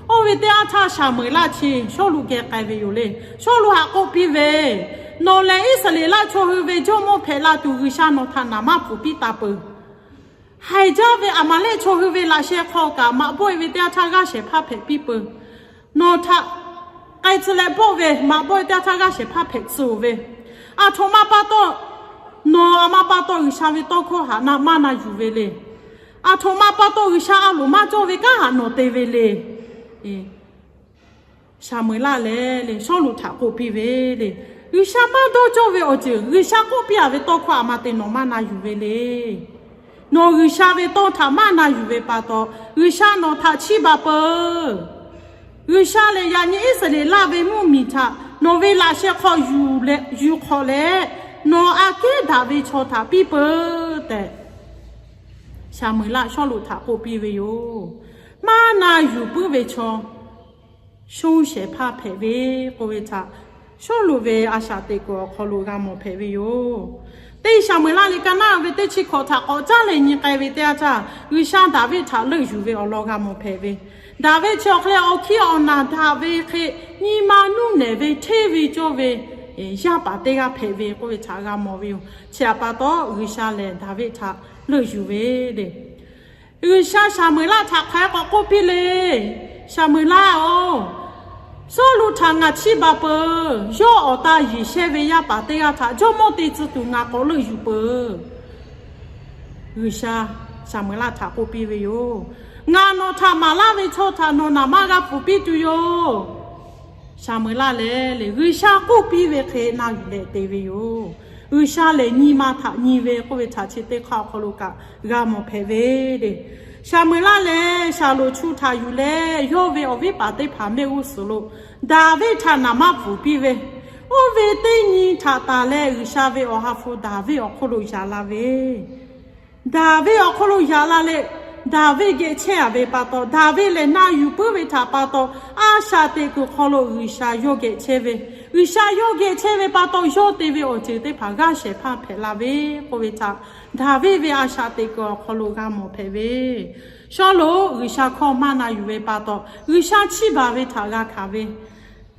Oˇ ve teˇ yanˇ htaˇ, Saˍmoeˍlaˆ chi Sawˉluꞈ geh k'ai ve yoˬ le. Sawˉluꞈ htaꞈ k'oˆ piˇ ve, Nawˬ lehˬ Iˉsaˍreˍlaˆ chaw hui ve jawˇmawˇ hpehꞈ la tuˬ G'uiˬsha nawˬ htaꞈ naˍ maˇ pfuhˍ piˇ taˍ peuˬ. Haiˬ jaˇ ve Aˍmaˍlehˆ chaw hui ve laꞈ sheh hk'aw kaꞈ maꞈ bawˆ-e ve teˇ yanˇ htaˇ g'aˇ shehˍ hpaˇ hpehꞈ piˇ peuˬ. Nawˬ htaꞈ k'ai tcuh leh bawˆ ve maꞈ bawˆ-e teˇ yanˇ htaˇ g'aˇ shehˍ hpaˇ hpehꞈ tcuh-oˬ ve, aˬ htoꞈ ma pa taw nawˬ aˬ ma pa taw G'uiˬsha ve tawˇ hkawˇ htaꞈ na maˇ na yuˬ ve le. Aˬ htoꞈ ma pa taw G'uiˬsha a loˍ maˇ cawˇ ve kanˉ htaꞈ nawˬ te ve le. Saˍmoeˍlaˆ lehˬ le, Sawˉluꞈ htaꞈ k'oˆ piˇ ve le, G'uiˬsha maˇ dawˇ cawˇ ve awˬ ceuˬ, G'uiˬsha k'oˆ piˇ-a ve tawˇ hkawˇ aˬ ma te nawˬ maˇ na yuˬ ve le. Nawˬ G'uiˬsha ve tawˇ htaꞈ maˇ na yuˬ ve pa taw, G'uiˬsha nawˬ htaꞈ chiˇ baˬ peuˬ. G'uiˬsha lehˬ yaꞈ nyi Iˉsaˍreˍlaˆ ve mvuhˇmiˬ htaꞈ nawˬ ve laꞈ sheh hk'aw yuˬ leh, yuˬ hk'awꞈ leh, nawˬ aꞈ kehˉ daꞈ ve chaw htaꞈ piˇ peuˬ tehꞈ, Saˍmoeˍlaˆ Sawˉluꞈ htaꞈ k'oˆ piˇ ve yoˬ. Maˇ na yuˬ puiˉ ve chaw shoˉ shehˍ hpaˇ hpehꞈ ve k'oˆ ve htaꞈ Sawˉluꞈ ve a shaꞈ teꞈ kuiˬ awˬ hk'aw lo g'a mawˬ hpehꞈ ve yoˬ. Teˇ Saˍmoeˍlaˆ liꞈ ka naˆ ve teˇ chi hkawꞈ htaꞈ k'awꞈ caˉ leh nyi k'ai ve teˇ yanˇ htaˇ, G'uiˬsha Daˍviˆ htaꞈ leuˆ yuˬ ve awˬ lawn g'a mawˬ hpehꞈ ve. Daˍviˆ chi awˬ hk'e leh awˬ hkiˇ awˬ naˬ daꞈ ve hk'e nyi ma nuˇ nehˬ ve hteˇ ve cawˇ ve yaˇ paˍ teˇ g'aˇ hpehꞈ ve k'oˆ ve htaꞈ g'a mawˬ ve yoˬ. Chi htaꞈ pa taw, G'uiˬsha lehˬ Daˍviˆ htaꞈ leuˆ yuˬ ve le. G'uiˬsha Saˍmoeˍlaˆ htaꞈ hk'aˬ hk'e k'awꞈ k'oˆ piˇ le. Saˍmoeˍlaˆ-oˬ, Sawˉluꞈ htaꞈ ngaˬ chiˇ baˬ peuˬ. Yawˇ awˬ ta yeˬ shehˇ ve yaˇ paˍ teˇ g'aˇ htaꞈ jawˇmawˇ te tcuh tuˬ ngaˬ k'awꞈ leuˆ yuˬ peuˬ. G'uiˬsha Saˍmoeˍlaˆ htaꞈ k'oˆ piˇ ve yoˬ. Ngaˬ nawˬ htaꞈ maˍ laˇ ve chaw htaꞈ nawˬ naˍ maˇ g'a pfuhˍ piˇ tuˬ yoˬ. Saˍmeˍlaˆ lehˬ le, G'uiˬsha k'oˆ piˇ ve hk'e na yuˬ leh te ve yoˬ. G'uiˬsha lehˬ nyi ma htaꞈ nyi ve k'oˆ ve htaꞈ chi teˇ hk'aˇ awˬ hk'aw lo kaꞈ g'a mawˬ hpehꞈ ve le. Saˍmeˍlaˆ lehˬ Shaˍlonˍ chu htaꞈ yuˬ leh yawˇ ve awˬ viˉ paˍ teˇ hpaˍ mehˆ g'uˇ suhˍ lo Daˍviˆ htaꞈ naˍ maˇ pfuhˍ piˇ ve, oˇ ve teˇ nyi htaꞈ tanˬ leh G'uiˬsha ve awˬ ha hpu Daˍviˆ awˬ hk'oˆ lo yaꞈ la ve Daˍviˆ awˬ hk'oˆ lo yaꞈ la leh, Daˍviˆ geh chehˇ a ve pa taw, Daˍviˆ lehˬ na yuˬ puiˉ ve htaꞈ pa taw, a shaꞈ teꞈ kuiˬ hk'aw lo G'uiˬsha yawˇ geh chehˇ ve, G'uiˬsha yawˇ geh chehˇ ve pa taw, yawˇ te ve awˬ ceuˬ teˇ hpaˍ g'aˇ shehˍ hpaˇ hpehꞈ la ve k'oˆ ve htaꞈ Daˍviˆ ve a shaꞈ teꞈ kuiˬ awˬ hk'aw lo g'a mawˬ hpehꞈ ve. Shaˍlonˍ G'uiˬsha hkawˇ maˇ na yuˬ ve pa taw, G'uiˬsha chiˇ baˬ ve htaꞈ g'a hkanˍ ve,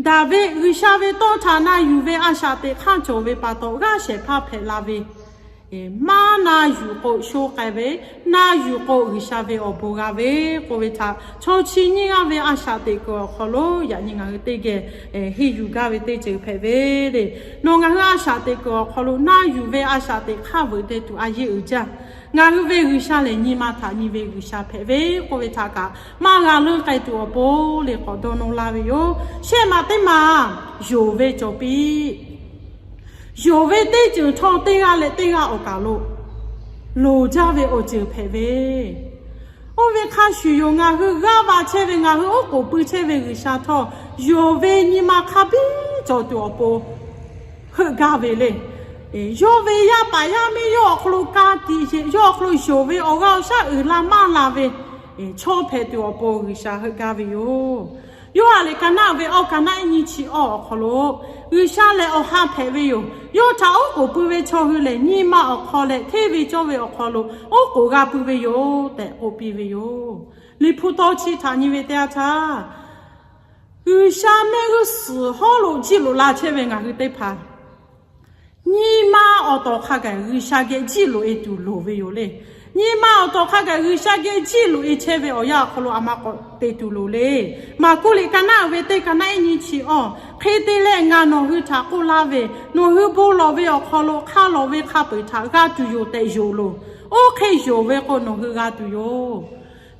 Daˍviˆ G'uiˬsha ve tawˇ htaꞈ na yuˬ ve a shaꞈ teꞈ hk'aˇ cawˬ ve pa taw, g'aˇ shehˍ hpaˇ hpehꞈ la ve, maˇ na yuˬ k'o sho k'ai ve, na yuˬ k'o G'uiˬsha ve awˬ bon g'a ve k'oˆ ve htaꞈ chaw chi nyiˇ g'aˇ ve a shaꞈ teꞈ kuiˬ awˬ hk'aw lo yaꞈ nyi ngaˬ hui teˇ geh henˇ yuˬ gaˇ ve teˇ ceuˬ hpehꞈ ve le. Nawˬ ngaˬ hui a shaꞈ teꞈ kuiˬ awˬ hk'aw lo na yuˬ ve a shaꞈ teꞈ hk'aˇ veuꞈ deh tuˬ a yeˇ uiˍ jaˇ. Ngaˬ hui ve G'uiˬsha lehˬ nyi ma htaꞈ nyi ve G'uiˬsha hpehꞈ ve k'oˆ ve htaꞈ kaꞈ maˇ g'a leuˇ k'ai tuˬ awˬ pon le k'awꞈ dawˇ nawˇ laˇ ve yoˬ. Shehˆ maꞈ teˇ maˬ yonˍ ve cawˬ piˇ. Yonˍ ve teˇ ceuˬ htawˇ teˇ g'aˇ leh teˇ g'aˇ awˬ kaˬ lo loˍ jaˇ ve awˬ ceuˬ hpehꞈ ve, oˇ ve hk'a shuˍ yoˬ. Ngaˬ hui g'aˇ va chehˇ ve, ngaˬ hui oˉ k'oˍ pui chehˇ ve G'uiˬsha htawˇ, yonˍ ve nyi ma hk'a biˇ cawˬ tuˬ awˬ pon heuˆ gaˇ ve le. Yawˇ ve yaˇ paˍ yaˇ miˇ yawˇ awˬ hk'aw lo ka tiꞈ yeˬ, yawˇ awˬ hk'aw lo yonˍ ve awˬ g'aˇ awˬ shaˉ uiˍ la maˇ la ve chaw hpehꞈ tuˬ awˬ pon G'uiˬsha heuˆ gaˇ ve yoˬ. Yoˇhanˬ liꞈ ka naˆ ve awˇ, ka naˆ iˉ nyi chi awˇ awˬ hk'aw lo, G'uiˬsha lehˬ awˬ ha hpehꞈ ve yoˬ. Yawˇ htaꞈ oˉ k'oˍ pui ve chaw hui lehˬ, nyi ma awˬ hk'aw leh hteˇ ve cawˇ ve awˬ hk'aw lo oˉ k'oˍ g'a pui ve yoˬ tehꞈ k'oˆ piˇ ve yoˬ. Liꞈ hpu tawˇ chi htaꞈ nyi ve teˇ yanˇ htaˇ, G'uiˬsha mehˆ g'uˇ suhˍ hawˉ lo jiˇ loꞈ la chehˇ ve ngaˬ hui teˇ hpaˍ nyi ma awˬ tawˍ hk'a gaˬ G'uiˬsha geh jiˇ loꞈ e tuˬ loˍ ve yoˬ le. Nyi ma awˬ tawˍ hk'a gaˬ G'uiˬsha geh jiˇ loꞈ e chehˇ ve awˬ yanˇ awˬ hk'aw lo a ma k'awꞈ te tuˬ loˍ le. Maˍkuˆ liꞈ ka naˆ ve teˇ, ka naˆ iˉ nyi chi awˇ, hk'e te leh ngaˬ nawˬ hui htaꞈ k'oˆ laˇ ve, nawˬ hui bon lawˬ ve awˬ hk'aw lo hk'a lawˬ ve hk'a peu-eˬ htaꞈ g'a tuˬ yoˬ tehꞈ yonˍ loˬ. Oˇ hk'e yonˍ ve k'o nawˬ hui g'a tuˬ yoˬ.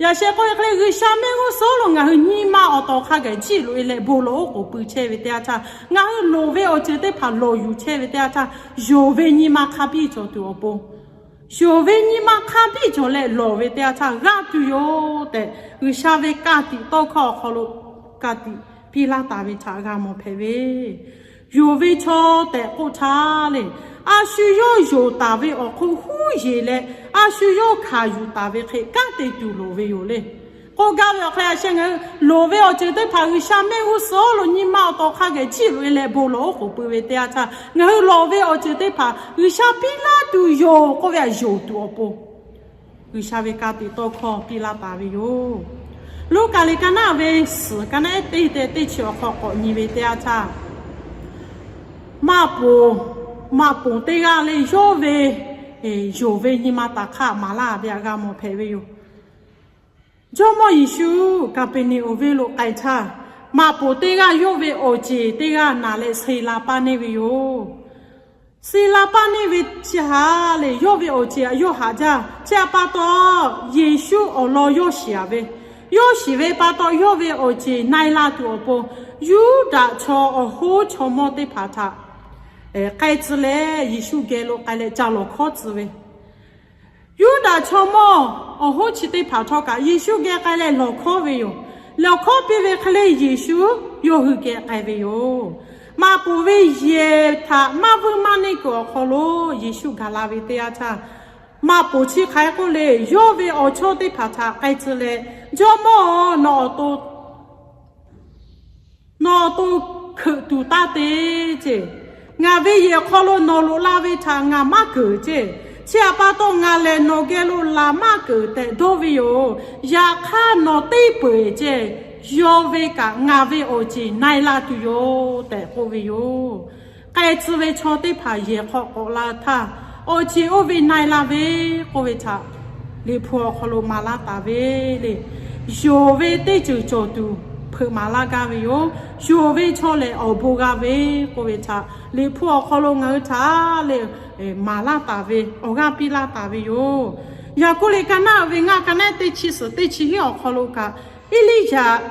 Yaꞈ sheh k'oˆ ve hk'e le, G'uiˬsha mehˆ g'uˇ suhˍ lo ngaˬ hui nyi ma awˬ tawˍ hk'a gaˬ jiˇ loꞈ e leh bon lawˬ oˉ k'oˍ pui chehˇ ve teˇ yanˇ htaˇ, ngaˬ hui loˍ ve awˬ ceuˬ teˇ hpaˍ lawˬ yuˬ chehˇ ve teˇ yanˇ htaˇ, yonˍ ve nyi ma hk'a biˇ cawˬ tuˬ awˬ pon, yonˍ ve nyi ma hk'a biˇ cawˬ leh lawˬ ve teˇ yanˇ htaˇ g'a tuˬ yoˬ tehꞈ, G'uiˬsha ve ka tiꞈ tawˇ hkawˇ awˬ hk'aw lo ka tiꞈ piˇ laˇ taˍ ve htaꞈ g'a mawˬ hpehꞈ ve. Yonˍ ve chaw tehꞈ k'oˆ htaˇ le, a shu yawˇ yonˍ taˍ ve awˬ hk'oˆ huˉ yeˬ leh, a shu yawˇ hkanˍ yuˬ taˍ ve hk'e kanˉ te tuˬ loˍ ve yoˬ le. K'oˆ gaˇ ve awˬ hk'e le, a sheh ngaˬ hui loˍ ve awˬ ceuˬ teˇ hpaˍ G'uiˬsha mehˆ g'uˇ suhˍ lo nyi ma awˬ tawˍ hk'a gaˬ jiˇ loꞈ e leh bon lawˬ oˉ k'oˍ pui ve teˇ yanˇ htaˇ, ngaˬ hui lawˬ ve awˬ ceuˬ teˇ hpaˍ G'uiˬsha piˇ laˇ tuˬ yoˬ k'oˆ ve htaꞈ yonˍ tuˬ awˬ pon, G'uiˬsha ve ka tiꞈ tawˇ hkawˇ piˇ laˇ taˍ ve yoˬ. Luˉkaꞈ liꞈ ka naˆ ve suhˍ, ka naˆ ehˉ teˇ tehꞈ teˇ chi awˬ hk'aw k'awꞈ nyi ve teˇ yanˇ htaˇ, maꞈ poˍ, maꞈ poˍ teˇ g'aˇ leh yawˇ ve yonˍ ve nyi ma taˍ hk'aˇ maˍ laˇ ve htaꞈ g'a mawˬ hpehꞈ ve yoˬ. Jawˇmawˇ Yeˍsuˆ Kaˍpeˍneˍonˍ venˇ lo k'ai htaˇ, maꞈ poˍ teˇ g'aˇ yawˇ ve awˬ ceˬ teˇ g'aˇ naˍ leh suh la paˇ neˇ ve yoˬ. Suh la paˇ neˇ ve chi htaꞈ lehˬ, yawˇ ve awˬ ceˬ htaꞈ yawˇ haꞈ jaˇ. Chi htaꞈ pa taw, Yeˍsuˆ awˬ lawn yawˇ shiˍ a ve, yawˇ shiˍ ve pa taw, yawˇ ve awˬ ceˬ na e la tuˬ awˬ pon, Yuˇdaꞈ chaw awˬ hoˉ chaw mawˇ teˇ hpaˍ htaꞈ k'ai tcuh leh, Yeˍsuˆ geh lo k'ai leh ca lawˬ hkawˉ tcuh ve, Yuˇdaꞈ chaw mawˇ awˬ hoˉ chi teˇ hpaˍ htawˇ kaꞈ Yeˍsuˆ geh k'ai leh lawˬ hkawˉ ve yoˬ. Lawˬ hkawˉ piˇ ve hk'e le, Yeˍsuˆ yawˇ hui geh k'ai ve yoˬ. Maꞈ poˍ ve yehˬ htaꞈ maˇ vuiˇ maˇ neˇ kuiˬ awˬ hk'aw lo Yeˍsuˆ gaˬ la ve teˇ yanˇ htaˇ, maꞈ poˍ chi hk'aˬ hk'e k'oˆ le, yawˇ ve awˬ chawˇ teˇ hpaˍ htaꞈ k'ai tcuh leh, Jawˇmawˇ-oˬ, nawˬ awˬ to nawˬ awˬ to hkeuꞈ tuˬ taˇ te ceˇ. Ngaˬ ve yehˬ hk'aw lo nawˬ loꞈ la ve htaꞈ ngaˬ maˇ keunˍ ceˇ. Chi htaꞈ pa taw, ngaˬ lehˬ nawˬ geh lo laˬ maˇ keunˍ tehꞈ dawˇ ve yoˬ. Yaꞈ hk'aˇ, nawˬ teˇ peu-eˬ ceˇ, yawˇ ve kaꞈ ngaˬ ve awˬ ceˬ na e la tuˬ yoˬ tehꞈ k'oˆ ve yoˬ. K'ai tcuh ve chaw teˇ hpaˍ yehˬ hk'aw k'awꞈ la htaˇ, awˬ ceˬ oˇ ve na e la ve k'oˆ ve htaꞈ Liꞈ hpu awˬ hk'aw lo maˍ laˇ taˍ ve le. Yonˍ ve teˇ ceuˬ cawˬ tuˬ hpeuꞈ maˍ laˇ gaˇ ve yoˬ. Yonˍ ve chaw lehˬ awˬ bon g'a ve k'oˆ ve htaꞈ Liꞈ hpu awˬ hk'aw lo ngaˬ hui htaꞈ le maˍ laˇ taˍ ve, awˬ g'aˇ piˇ laˇ taˍ ve yoˬ. Yaˍkoˆ liꞈ ka naˆ ve ngaˇ, ka naˆ teˇ chi suhˍ teˇ chi hiˉ awˬ hk'aw lo kaꞈ, Eˇliˇyaꞈ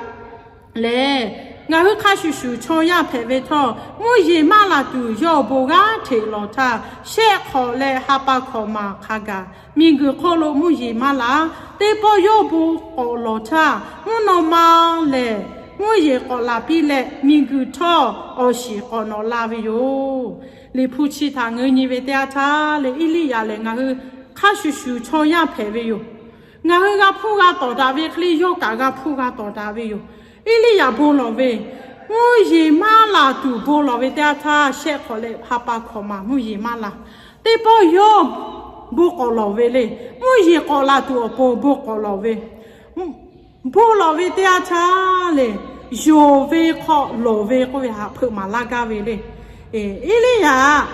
lehˬ Ngaˬ hui hk'a shuˍ shuˍ chaw yaˇ hpehꞈ ve htawˇ, mvuhˇ yeˬ maˇ laˬ tuˬ yawˇ bon g'aˇ hteꞈ lawˬ htaˇ, shehˆ hk'awꞈ leh ha pa hkawꞈ maˍ hk'a gaˬ miˬguiˬ hk'oˆ lo mvuhˇ yeˬ maˇ laˬ. Teˇ pawˆ yawˇ bon k'awꞈ lawˬ htaˇ, mvuhˇ naw ma lehˬ mvuhˇ yeˬ k'awꞈ laˬ piˇ leh, miˬguiˬ htawˇ awˬ shiˍ k'awꞈ nawꞈ la ve yoˬ. Liꞈ hpu chi htaꞈ ngaˬ hui nyi ve teˇ yanˇ htaˇ lehˬ, Eˇliˇyaꞈ lehˬ ngaˬ hui hk'a shuˍ shuˍ chaw yaˇ hpehꞈ ve yoˬ. Ngaˬ hui g'a hpuˇ g'a tawˍ daꞈ ve hk'e le, yawˇ kaꞈ g'a hpuˇ g'a tawˍ daꞈ ve yoˬ. Eˇliˇyaꞈ bon lawˬ ve, mvuhˇ yeˬ maˇ laˬ tuˬ bon lawˬ ve teˇ yanˇ htaˇ, shehˆ hk'awꞈ leh ha pa hkawꞈ maˍ mvuhˇ yeˬ maˇ laˬ. Teˇ pawˆ yawˇ bon k'awꞈ lawˬ ve le. Mvuhˇ yeˬ k'awꞈ laˬ tuˬ awˬ pon bon k'awꞈ lawˬ ve, bon lawˬ ve teˇ yanˇ htaˇ lehˬ, yonˍ ve hk'aw lawˬ ve k'oˆ ve htaꞈ hpeuꞈ maˍ laˇ gaˇ ve le. Eˇliˇyaꞈ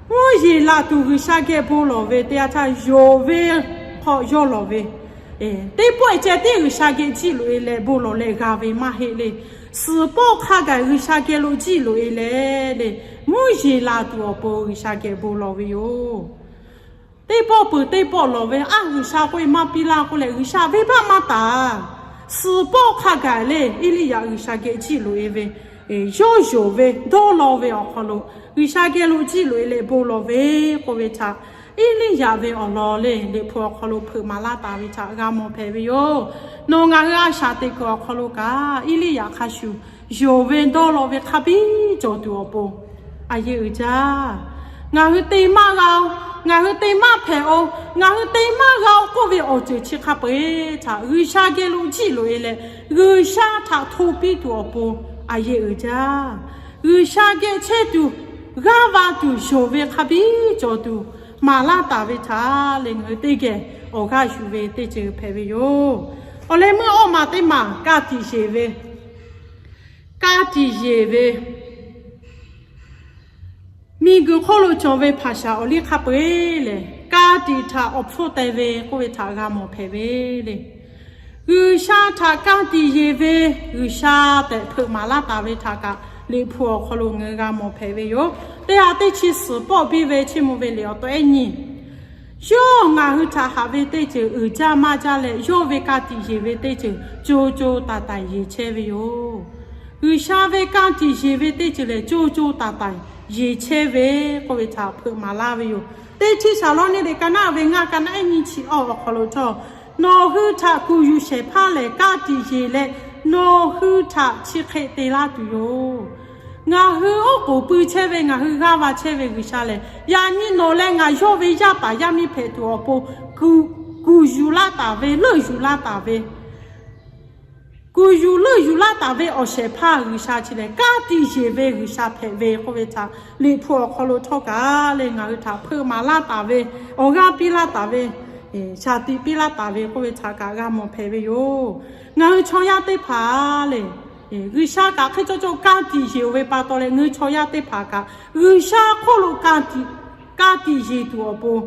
mvuhˇ yeˬ laˬ tuˬ G'uiˬsha geh bon lawˬ ve teˇ yanˇ htaˇ, yonˍ ve hk'aw yawˇ lawˬ ve, teˇ pawˆ ceh tiˉ G'uiˬsha geh jiˇ loꞈ e leh bon lawˬ leh g'a ve maˇ heˆ le. Suhˍ pawˆ hk'a gaˬ G'uiˬsha geh lo jiˇ loꞈ e leh le, mvuhˇ yeˬ laˬ tuˬ awˬ pon G'uiˬsha geh bon lawˬ ve yoˬ. Teˇ pawˆ peuˬ teˇ pawˆ lawˬ ve, aˉ, G'uiˬsha k'oˆ ve maˇ piˇ laˇ k'oˆ leh, G'uiˬsha venˇbaˆ maˇ taˍ. Suhˍ pawˆ hk'a gaˬ le, Eˇliˇyaꞈ G'uiˬsha geh jiˇ loꞈ e ve, yawˇ yonˍ ve dawˇ law ve awˬ hk'aw lo, G'uiˬsha geh lo jiˇ loꞈ e leh bon lawˬ ve k'oˆ ve htaꞈ, Eˇliˇyaꞈ ve awˬ lawn le, Liꞈ hpu awˬ hk'aw lo hpeuꞈ maˍ laˇ taˍ ve htaꞈ g'a mawˬ hpehꞈ ve yoˬ. Nawˬ ngaˬ hui a shaꞈ teꞈ kuiˬ awˬ hk'aw lo kaꞈ, Eˇliˇyaꞈ hk'a shuˍ yonˍ ve dawˇ law ve hk'a biˇ cawˬ tuˬ awˬ pon a yeˇ uiˍ jaˇ. Ngaˬ hui te maˇ g'a-o, ngaˬ hui te maˇ hpehꞈ-o, ngaˬ hui te maˇ g'a-o k'oˆ ve awˬ ceuˬ chi hk'a peu-eˬ htaꞈ G'uiˬsha geh lo jiˇ loꞈ e leh, G'uiˬsha htaꞈ hto piˇ tuˬ awˬ pon a yeˇ uiˍ jaˇ. G'uiˬsha geh chehˇ tuˬ, g'aˇ va tuˬ yonˍ ve hk'a biˇ cawˬ tuˬ maˍ laˇ taˍ ve htaꞈ leh, ngaˬ hui teˇ geh awˬ g'aˇ yuˬ ve teˇ ceuˬ hpehꞈ ve yoˬ. Awˬ leh meuˇ awˇ maˬ teˇ maˬ ka tiꞈ yeˬ ve, ka tiꞈ yeˬ ve, miˬguiˬ hk'oˆ lo cawˬ ve hpaˍ shaˍ awˬ liˇ hk'a peu-eˬ lehˬ, ka tiꞈ htaꞈ awˬ hpfuhˇ teh ve k'oˆ ve htaꞈ g'a mawˬ hpehꞈ ve le. G'uiˬsha htaꞈ ka tiꞈ yeˬ ve G'uiˬsha tehꞈ hpeuꞈ maˍ laˇ taˍ ve htaꞈ kaꞈ, Liꞈ hpu awˬ hk'aw lo ngaˬ hui g'a mawˬ hpehꞈ ve yoˬ. Teˇ ha teˇ chi suhˍ pawˆ biˇ ve Chiˇ mvuh ve liꞈ awˬ taw ehˉ nyi, yawˇ ngaˬ hui htaꞈ haꞈ ve teˇ ceuˬ uiˍ jaˇ maˇ jaˇ leh, yawˇ ve ka tiꞈ yeˬ ve teˇ ceuˬ co co taiˍ taiˍ yeˬ chehˇ ve yoˬ. G'uiˬsha ve ka tiꞈ yeˬ ve teˇ ceuˬ lehˬ, co co taiˍ taiˍ yeˬ chehˇ ve k'oˆ ve htaꞈ hpeuꞈ maˍ laˇ ve yoˬ. Teˇ Hteˇsaˍlawˇniˆ liꞈ ka naˆ ve ngaˇ, ka naˆ ehˉ nyiˇ chi awˇ awˬ hk'aw lo htawˇ, nawˬ hui htaꞈ kuˬ yuˬ shehˍ hpaˇ lehˬ ka tiꞈ yeˬ leh, nawˬ hui htaꞈ chi hk'e te laˇ tuˬ yoˬ. Ngaˬ hui oˉ k'oˍ pui chehˇ ve, ngaˬ hui g'aˇ va chehˇ ve G'uiˬsha lehˬ, yaꞈ nyi nawˬ leh ngaˬ yawˇ ve yaˇ paˍ yaˇ miˇ hpehꞈ tuˬ awˬ pon kuˬ, kuˬ yuˬ laˇ taˍ ve, leuˆ yuˬ laˇ taˍ ve, kuˬ yuˬ leuˆ yuˬ laˇ taˍ ve awˬ shehˍ hpaˇ G'uiˬsha chi lehˬ, ka tiꞈ yeˬ ve G'uiˬsha hpehꞈ ve k'oˆ ve htaꞈ Liꞈ hpu awˬ hk'aw lo htawˇ kaꞈ leh ngaˬ hui htaꞈ hpeuꞈ maˍ laˇ taˍ ve, awˬ g'aˇ piˇ laˇ taˍ ve, shaˍ tiꞈ piˇ laˇ taˍ ve k'oˆ ve htaꞈ kaꞈ g'a mawˬ hpehꞈ ve yoˬ. Ngaˬ hui chaw yaˇ teˇ hpaˍ lehˬ, G'uiˬsha kaꞈ hk'e cawˇ cawˇ ka tiꞈ yeˬ-oˬ ve pa taw leh, ngaˬ hui chaw yaˇ teˇ hpaˍ kaꞈ G'uiˬsha hk'oˆ lo ka tiꞈ, ka tiꞈ yeˬ tuˬ awˬ pon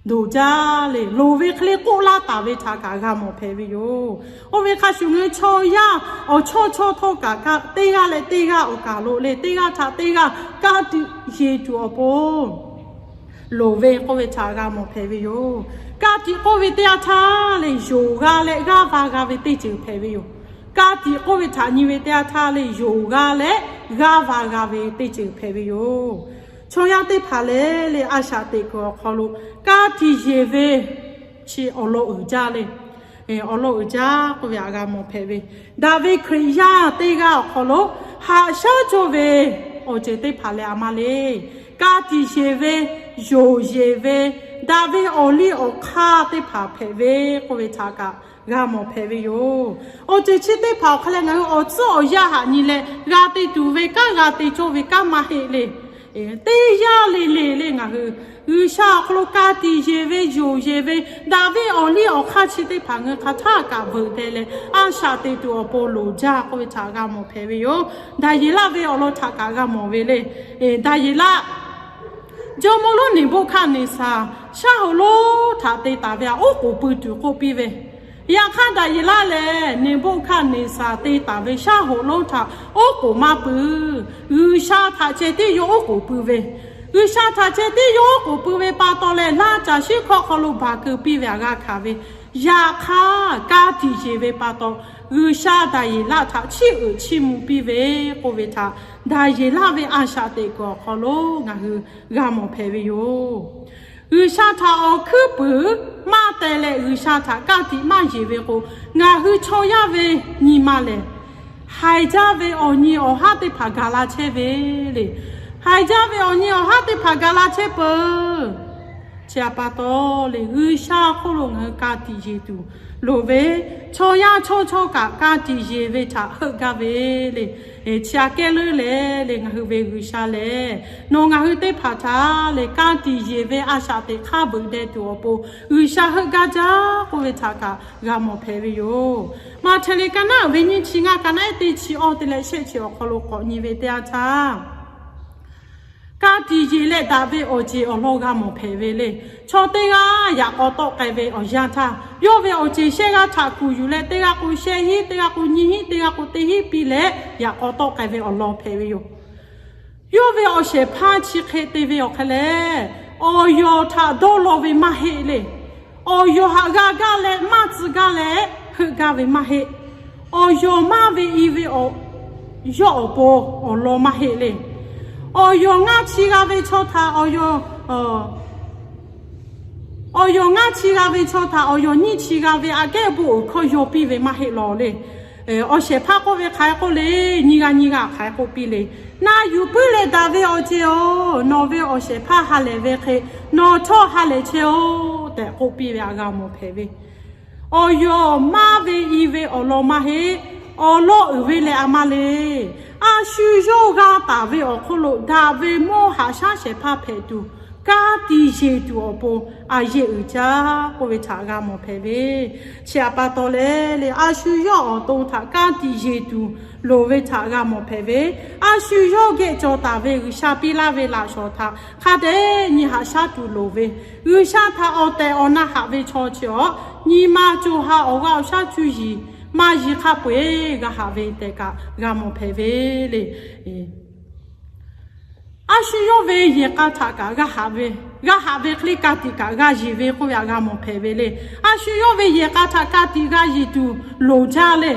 loˍ jaˇ le. Loˍ ve hk'e le k'oˆ laˇ taˍ ve htaꞈ kaꞈ g'a mawˬ hpehꞈ ve yoˬ. Oˇ ve hk'a shuˍ ngaˬ hui chaw yaˇ awˬ chawˇ chawˇ htawˇ kaꞈ, teˇ g'aˇ leh teˇ g'aˇ awˬ kaˬ lo le, teˇ g'aˇ htaꞈ teˇ g'aˇ ka tiꞈ yeˬ tuˬ awˬ pon loˍ ve k'oˆ ve htaꞈ g'a mawˬ hpehꞈ ve yoˬ. Ka tiꞈ k'oˆ ve teˇ yanˇ htaˇ lehˬ, yonˍ g'a leh g'aˇ va g'a ve teˇ ceuˬ hpehꞈ ve yoˬ. Ka tiꞈ k'oˆ ve htaꞈ nyi ve teˇ yanˇ htaˇ lehˬ, yonˍ g'a leh g'aˇ va g'a ve teˇ ceuˬ hpehꞈ ve yoˬ. Chaw yaˇ teˇ hpaˍ lehˬ le, a shaꞈ teꞈ kuiˬ awˬ hk'aw lo ka tiꞈ yeˬ ve chi awˬ lawn uiˍ jaˇ le. Awˬ lawn uiˍ jaˇ k'oˆ ve htaꞈ g'a mawˬ hpehꞈ ve, daꞈ ve Hkriꞈ yaˇ teˇ g'aˇ awˬ hk'aw lo haꞈ shaˉ cawˇ ve awˬ ceuˬ teˇ hpaˍ lehˬ a ma le. Ka tiꞈ yeˬ ve, yonˍ yeˬ ve, daꞈ ve awˬ liˇ awˬ hk'aˇ teˇ hpaˍ hpehꞈ ve k'oˆ ve htaꞈ kaꞈ g'a mawˬ hpehꞈ ve yoˬ. Awˬ ceuˬ chi teˇ hpaˍ awˬ hk'a leh ngaˬ hui awˬ tcuhˉ awˬ yanˇ haꞈ nyi leh g'a te tuˬ ve kanˉ, g'a te cawˇ ve kanˉ maˇ heˆ le. Teˇ yanˇ le le le ngaˬ hui G'uiˬsha awˬ hk'aw lo ka tiꞈ yeˬ ve, yonˍ yeˬ ve, daꞈ ve awˬ liˇ awˬ hk'aˇ chi teˇ hpaˍ ngaˬ hui hk'aˬ htaˇ kaꞈ veuꞈ deh leh a shaꞈ teꞈ tuˬ awˬ pon loˍ jaˇ k'oˆ ve htaꞈ g'a mawˬ hpehꞈ ve yoˬ. Daˍyeˍlaˆ ve awˬ lawn htaꞈ kaꞈ g'a mawˬ ve le. Daˍyeˍlaˆ jawˇmawˇ lonˉ Neˍboˆhkaˆneˍsaˍ shaˉ hoꞈ lonˉ htaꞈ te taˍ ve htaꞈ oˉ k'oˍ pui tuˬ k'oˆ piˇ ve, yaꞈ hk'aˇ Daˍyeˍlaˆ lehˬ Neˍboˆhkaˆneˍsaˍ te taˍ ve shaˉ hoꞈ lonˉ htaꞈ oˉ k'oˍ maˇ pui. G'uiˬsha htaꞈ ceh tiˉ yawˇ oˉ k'oˍ pui ve, G'uiˬsha htaꞈ ceh tiˉ yawˇ oˉ k'oˍ pui ve pa taw leh, laˇ caˬ shiˉ hkawˇ hk'aw lo baˬ keu piˇ ve htaꞈ g'a hkanˍ ve, Yaꞈ hk'aˇ, ka tiꞈ yeˬ ve pa taw, G'uiˬsha Daˍyeˍlaˆ htaꞈ chiˇ uiˍ chiˇ mvuh piˇ ve k'oˆ ve htaꞈ, Daˍyeˍlaˆ ve a shaꞈ teꞈ kuiˬ awˬ hk'aw lo ngaˬ hui g'a mawˬ hpehꞈ ve yoˬ. G'uiˬsha htaꞈ awˬ hkuiˉ puiˍ maˇ teh leh, G'uiˬsha htaꞈ ka tiꞈ maˇ yeˬ ve k'o, ngaˬ hui chaw yaˇ ve nyi ma lehˬ, haiˬ jaˇ ve awˬ nyi awˬ haˉ teˇ hpaˍ gaˬ la chehˇ ve le. Haiˬ jaˇ ve awˬ nyi awˬ haˉ teˇ hpaˍ gaˬ la chehˇ peuˬ. Chi htaꞈ pa taw le, G'uiˬsha hk'oˆ lo ngaˬ hui ka tiꞈ yeˬ tuˬ loˍ ve, chaw yaˇ chaw chawˇ kaꞈ ka tiꞈ yeˬ ve htaꞈ heuˆ gaˇ ve le. Chi aꞈ kehˉ leuˉ leh le, ngaˬ hui ve G'uiˬsha lehˬ, nawˬ ngaˬ hui teˇ hpaˍ htaꞈ le ka tiꞈ yeˬ ve a shaꞈ teꞈ hk'aˇ beuꞈ deh tuˬ awˬ pon G'uiˬsha heuˆ gaˇ jaˇ k'oˆ ve htaꞈ kaꞈ g'a mawˬ hpehꞈ ve yoˬ. Maꞈhtehˍ liꞈ ka naˉ uiˍ ve nyiˇ chi ngaˇ, ka naˉ ehˉ teˇ chi awˇ te leh shehˆ chi awˬ hk'aw lo k'awꞈ nyi ve teˇ yanˇ htaˇ, ka tiꞈ yeˬ leh daꞈ ve awˬ ceˬ awˬ lawn g'a mawˬ hpehꞈ ve le. Chaw teˇ g'aˇ yaꞈ k'aw tawˆ k'ai ve awˬ yanˇ htaˇ, yawˇ ve awˬ ceˬ shehˆ g'aˇ htaꞈ kuˬ yuˬ leh, teˇ g'aˇ k'o shehˆ hinˉ, teˇ g'aˇ k'o nyiˇ hinˉ, teˇ g'aˇ k'o teˇ hinˉ piˇ leh yaꞈ k'aw tawˆ k'ai ve awˬ lawn hpehꞈ ve yoˬ. Yawˇ ve awˬ shehˍ hpaˇ chi hk'e te ve awˬ hk'e leh, awˬ yawˬ htaꞈ dawˇ law ve maˇ heˆ le. Awˬ yawˬ haꞈ g'a gaˇ leh maˇ tcuh gaˇ leh heuˆ gaˇ ve maˇ heˆ. Awˬ yawˬ maˇ ve i ve awˬ, yawˇ awˬ pon awˬ lawn maˇ heˆ le. Awˬ yawˬ ngaˇ chi g'a ve chaw htaꞈ awˬ yawˬ, awˬ yawˬ ngaˇ chi g'a ve chaw htaꞈ awˬ yawˬ nyiˇ chi g'a ve aꞈ kehˉ bon uiˍ hkawˇ yaw piˇ ve maˇ heˆ lawˬ le. Awˬ shehˍ hpaˇ k'oˆ ve hk'aˬ hk'e k'oˆ le, nyiˇ g'aˇ nyiˇ g'aˇ hk'aˬ hk'e k'oˆ piˇ le. Na yuˬ puiˉ leh daꞈ ve awˬ ceˬ-oˬ, nawˬ ve awˬ shehˍ hpaˇ ha lehˬ ve hk'e nawˬ htawˇ ha lehˬ chehˇ-oˆ tehꞈ k'oˆ piˇ ve htaꞈ g'a mawˬ hpehꞈ ve. Awˬ yawˬ maˇ ve i ve awˬ lawn maˇ heˆ. Awˬ lawn uiˍ ve lehˬ a ma le. A shu yawˇ g'a taˍ ve awˬ hk'oˆ lo daꞈ ve mawˇ haꞈ shaˉ shehˍ hpaˇ hpehꞈ tuˬ, ka tiꞈ yeˬ tuˬ awˬ pon a yeˆ uiˍ jaˇ k'oˆ ve htaꞈ g'a mawˬ hpehꞈ ve. Chi htaꞈ pa taw leh le, a shu yawˇ awˬ to htaꞈ ka tiꞈ yeˬ tuˬ loˍ ve htaꞈ g'a mawˬ hpehꞈ ve. A shu yawˇ geh cawˬ taˍ ve G'uiˬsha piˇ laˇ ve laꞈ shawˍ htaꞈ hk'a dehꞈ nyi haꞈ shaˉ tuˬ loˍ ve, G'uiˬsha htaꞈ awˬ tehˬ awˬ na haꞈ ve chaw chi awˬ nyi ma co ha awˬ g'aˇ awˬ shaˉ cuˇ yiˍ maˇ yiˍ hk'a peu-eˬ g'a haꞈ ve tehꞈ kaꞈ g'a mawˬ hpehꞈ ve le. A shu yawˇ ve yehˬ k'a htaꞈ kaꞈ g'a haꞈ ve, g'a haꞈ ve hk'e le ka tiꞈ kaꞈ g'a yeˬ ve k'oˆ ve htaꞈ g'a mawˬ hpehꞈ ve le. A shu yawˇ ve yehˬ k'a htaꞈ ka tiꞈ g'a yeˬ tuˬ loˍ jaˇ le.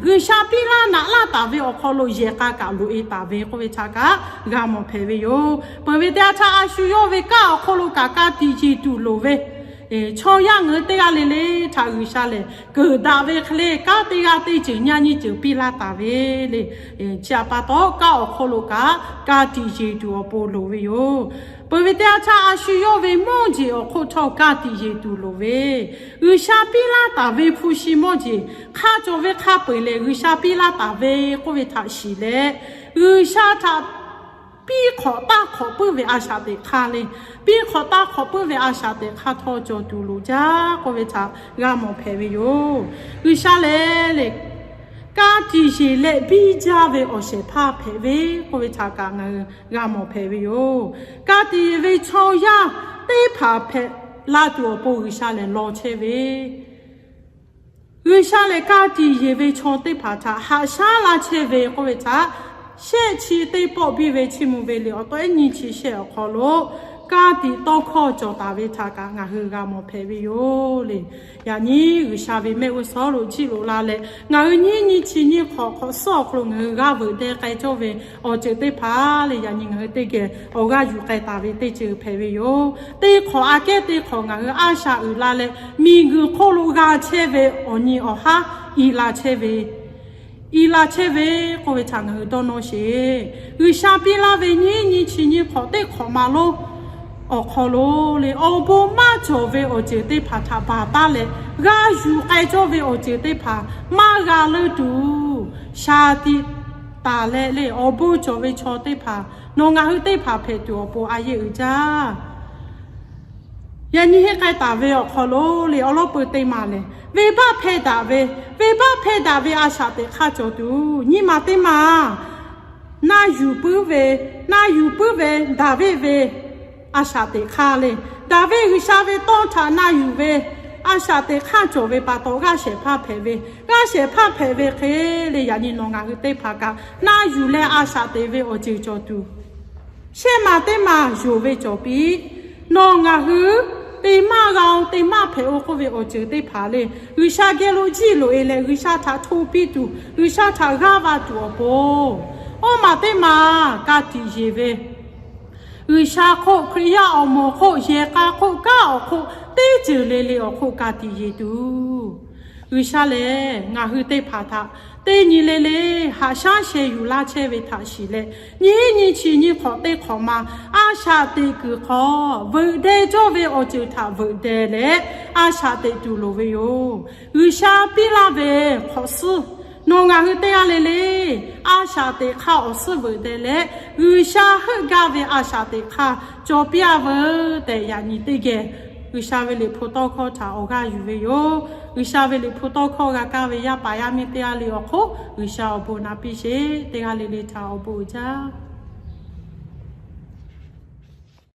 G'uiˬsha piˇ laˇ naꞈ laˇ taˍ ve awˬ hk'aw lo yehˬ k'a kaꞈ loꞈ-e taˍ ve k'oˆ ve htaꞈ kaꞈ g'a mawˬ hpehꞈ ve yoˬ. Peuˬ ve teˇ yanˇ htaˇ a shu yawˇ ve kanˉ awˬ hk'aw lo kaꞈ ka tiꞈ yeˬ tuˬ loˍ ve, chaw yaˇ ngaˬ hui teˇ g'aˇ le le htaꞈ G'uiˬsha lehˬ keunˍ daꞈ ve hk'e le kanˉ teˇ g'aˇ teˇ ceuˬ nyaˇ nyiˇ ceuˬ piˇ laˇ taˍ ve le. Chi htaꞈ pa taw kanˉ awˬ hk'aw lo kaꞈ ka tiꞈ yeˬ tuˬ awˬ pon loˍ ve yoˬ. Peuˬ ve teˇ yanˇ htaˇ a shu yawˇ ve mawˇ jeˬ awˬ hk'oˆ htawˇ ka tiꞈ yeˬ tuˬ loˍ ve, G'uiˬsha piˇ laˇ taˍ ve hpu shi mawˇ jeˬ hk'a cawˬ ve hk'a peu-eˬ lehˬ G'uiˬsha piˇ laˇ taˍ ve k'oˆ ve htaꞈ shiˍ leh, G'uiˬsha htaꞈ piˇ hk'awꞈ taˇ hk'awꞈ puiˉ ve a shaꞈ teꞈ hk'aˇ le. Piˇ hk'awꞈ taˇ hk'awꞈ puiˉ ve a shaꞈ teꞈ hk'aˇ htawˇ cawˬ tuˬ loˍ jaˇ k'oˆ ve htaꞈ g'a mawˬ hpehꞈ ve yoˬ. G'uiˬsha lehˬ le, ka tiꞈ yeˬ leh biˇ jaˇ ve awˬ shehˍ hpaˇ hpehꞈ ve k'oˆ ve htaꞈ kaꞈ ngaˬ hui g'a mawˬ hpehꞈ ve yoˬ. Ka tiꞈ yeˬ ve chaw yaˇ teˇ hpaˍ hpehꞈ la tuˬ awˬ pon G'uiˬsha lehˬ law chehˇ ve, G'uiˬsha lehˬ ka tiꞈ yeˬ ve chaw teˇ hpaˍ htaꞈ haꞈ shaˉ laˇ chehˇ ve k'oˆ ve htaꞈ shehˆ chi teˇ pawˆ biˇ ve Chiˇ mvuh ve liꞈ awˬ taw ehˉ nyiˇ chi shehˆ awˬ hk'aw lo ka tiꞈ tawˇ hkawˇ cawˬ taˍ ve htaꞈ kaꞈ ngaˬ hui g'a mawˬ hpehꞈ ve yoˬ le. Yaꞈ nyi G'uiˬsha ve mehˆ g'uˇ suhˍ lo jiˆ loꞈ la leh ngaˬ hui nyiˇ nyiˇ chi nyiˇ hk'awꞈ hk'awꞈ suhˉ awˬ hk'aw lo ngaˬ hui g'aˇ veuꞈ deh k'ai cawˇ ve awˬ ceuˬ teˇ hpaˍ le, yaꞈ nyi ngaˬ hui teˇ geh awˬ g'aˇ yuˬ k'ai taˍ ve teˇ ceuˬ hpehꞈ ve yoˬ. Teˇ hk'awꞈ aꞈ kehˉ teˇ hk'awꞈ ngaˬ hui a shaꞈ uiˍ la leh miˬguiˬ hk'oˆ lo g'a chehˇ ve awˬ nyi awˬ haˉ i la chehˇ ve, i la chehˇ ve k'oˆ ve htaꞈ ngaˬ hui dawˇ nawˇ sheˍ. G'uiˬsha piˇ laˇ ve nyiˇ nyiˇ chi nyiˇ hk'awꞈ teˇ hk'awꞈ ma lonˉ awˬ hk'aw lo le awˬ bon maˇ cawˬ ve awˬ ceuˬ teˇ hpaˍ htaꞈ baˬ taˉ leh g'a yuˬ k'ai cawˇ ve awˬ ceuˬ teˇ hpaˍ maˇ g'a leuˇ tuˬ, shaˍ tiꞈ taˍ leh le awˬ bon cawˬ ve chaw teˇ hpaˍ nawˬ ngaˬ hui teˇ hpaˍ hpehꞈ tuˬ awˬ pon a yeˆ uiˍ jaˇ. Yaꞈ nyi henˇ k'ai taˍ ve awˬ hk'aw lo le awˬ lawn peu teˇ maˬ lehˬ, venˇbaˆ hpehˇ daꞈ ve, venˇbaˆ hpehˇ daꞈ ve a shaꞈ teꞈ hk'aˇ cawˬ tuˬ nyiˇ maˬ teˇ maˬ na yuˬ puiˉ ve, na yuˬ puiˉ ve Daˍviˆ ve a shaꞈ teꞈ hk'aˇ le. Daˍviˆ G'uiˬsha ve tawˇ htaꞈ na yuˬ ve a shaꞈ teꞈ hk'aˇ cawˬ ve pa taw g'aˇ shehˍ hpaˇ hpehꞈ ve, g'aˇ shehˍ hpaˇ hpehꞈ ve hk'e le yaꞈ nyi nawˬ ngaˬ hui teˇ hpaˍ kaꞈ na yuˬ leh a shaꞈ teꞈ ve awˬ ceuˬ cawˬ tuˬ shehˆ maˬ teˇ maˬ yonˍ ve cawˬ piˇ. Nawˬ ngaˬ hui te maˇ g'a-o, te maˇ hpehꞈ-o k'oˆ ve awˬ ceuˬ teˇ hpaˍ le, G'uiˬsha geh lo jiˇ loꞈ e leh G'uiˬsha htaꞈ hto piˇ tuˬ, G'uiˬsha htaꞈ g'aˇ va tuˬ awˬ pon, awˇ maˬ teˇ maˬ ka tiꞈ yeˬ ve, G'uiˬsha hk'oˆ, Hkriꞈ yaˇ awˬ moˍ hk'oˆ, yehˬ k'a hk'oˆ, kanˉ awˬ hk'oˆ, teˇ ceuˬ le le awˬ hk'oˆ ka tiꞈ yeˬ tuˬ, G'uiˬsha lehˬ ngaˬ hui teˇ hpaˍ htaꞈ teˇ nyi le le haꞈ shaˉ sheh yuˬ laˇ chehˇ ve htaꞈ shiˍ leh, nyiˇ nyi chi nyiˇ hk'awꞈ teˇ hk'awꞈ ma a shaꞈ teꞈ kuiˬ hk'aw veuꞈ deh cawˇ ve awˬ ceuˬ htaꞈ veuꞈ deh leh a shaꞈ teꞈ tuˬ loˍ ve yoˬ. G'uiˬsha piˇ laˇ ve hk'awꞈ suhˉ, nawˬ ngaˬ hui teˇ g'aˇ le le a shaꞈ teꞈ hk'aˇ awˬ suhˉ veuꞈ deh leh, G'uiˬsha heuˆ gaˇ ve a shaꞈ teꞈ hk'aˇ cawˬ piˇ-a veuˬ tehꞈ yaꞈ nyi teˇ geh G'uiˬsha ve liꞈ hpu tawˇ hkawˇ htaꞈ awˬ g'aˇ yuˬ ve yoˬ. G'uiˬsha ve liꞈ hpu tawˇ hkawˇ g'a kaˇ ve yaˇ paˍ yaˇ miˇ teˇ g'aˇ le awˬ hk'oˆ G'uiˬsha awˬ bon naꞈ piˇ sheˍ. Teˇ g'aˇ le le htaꞈ awˬ bon uiˍ jaˇ.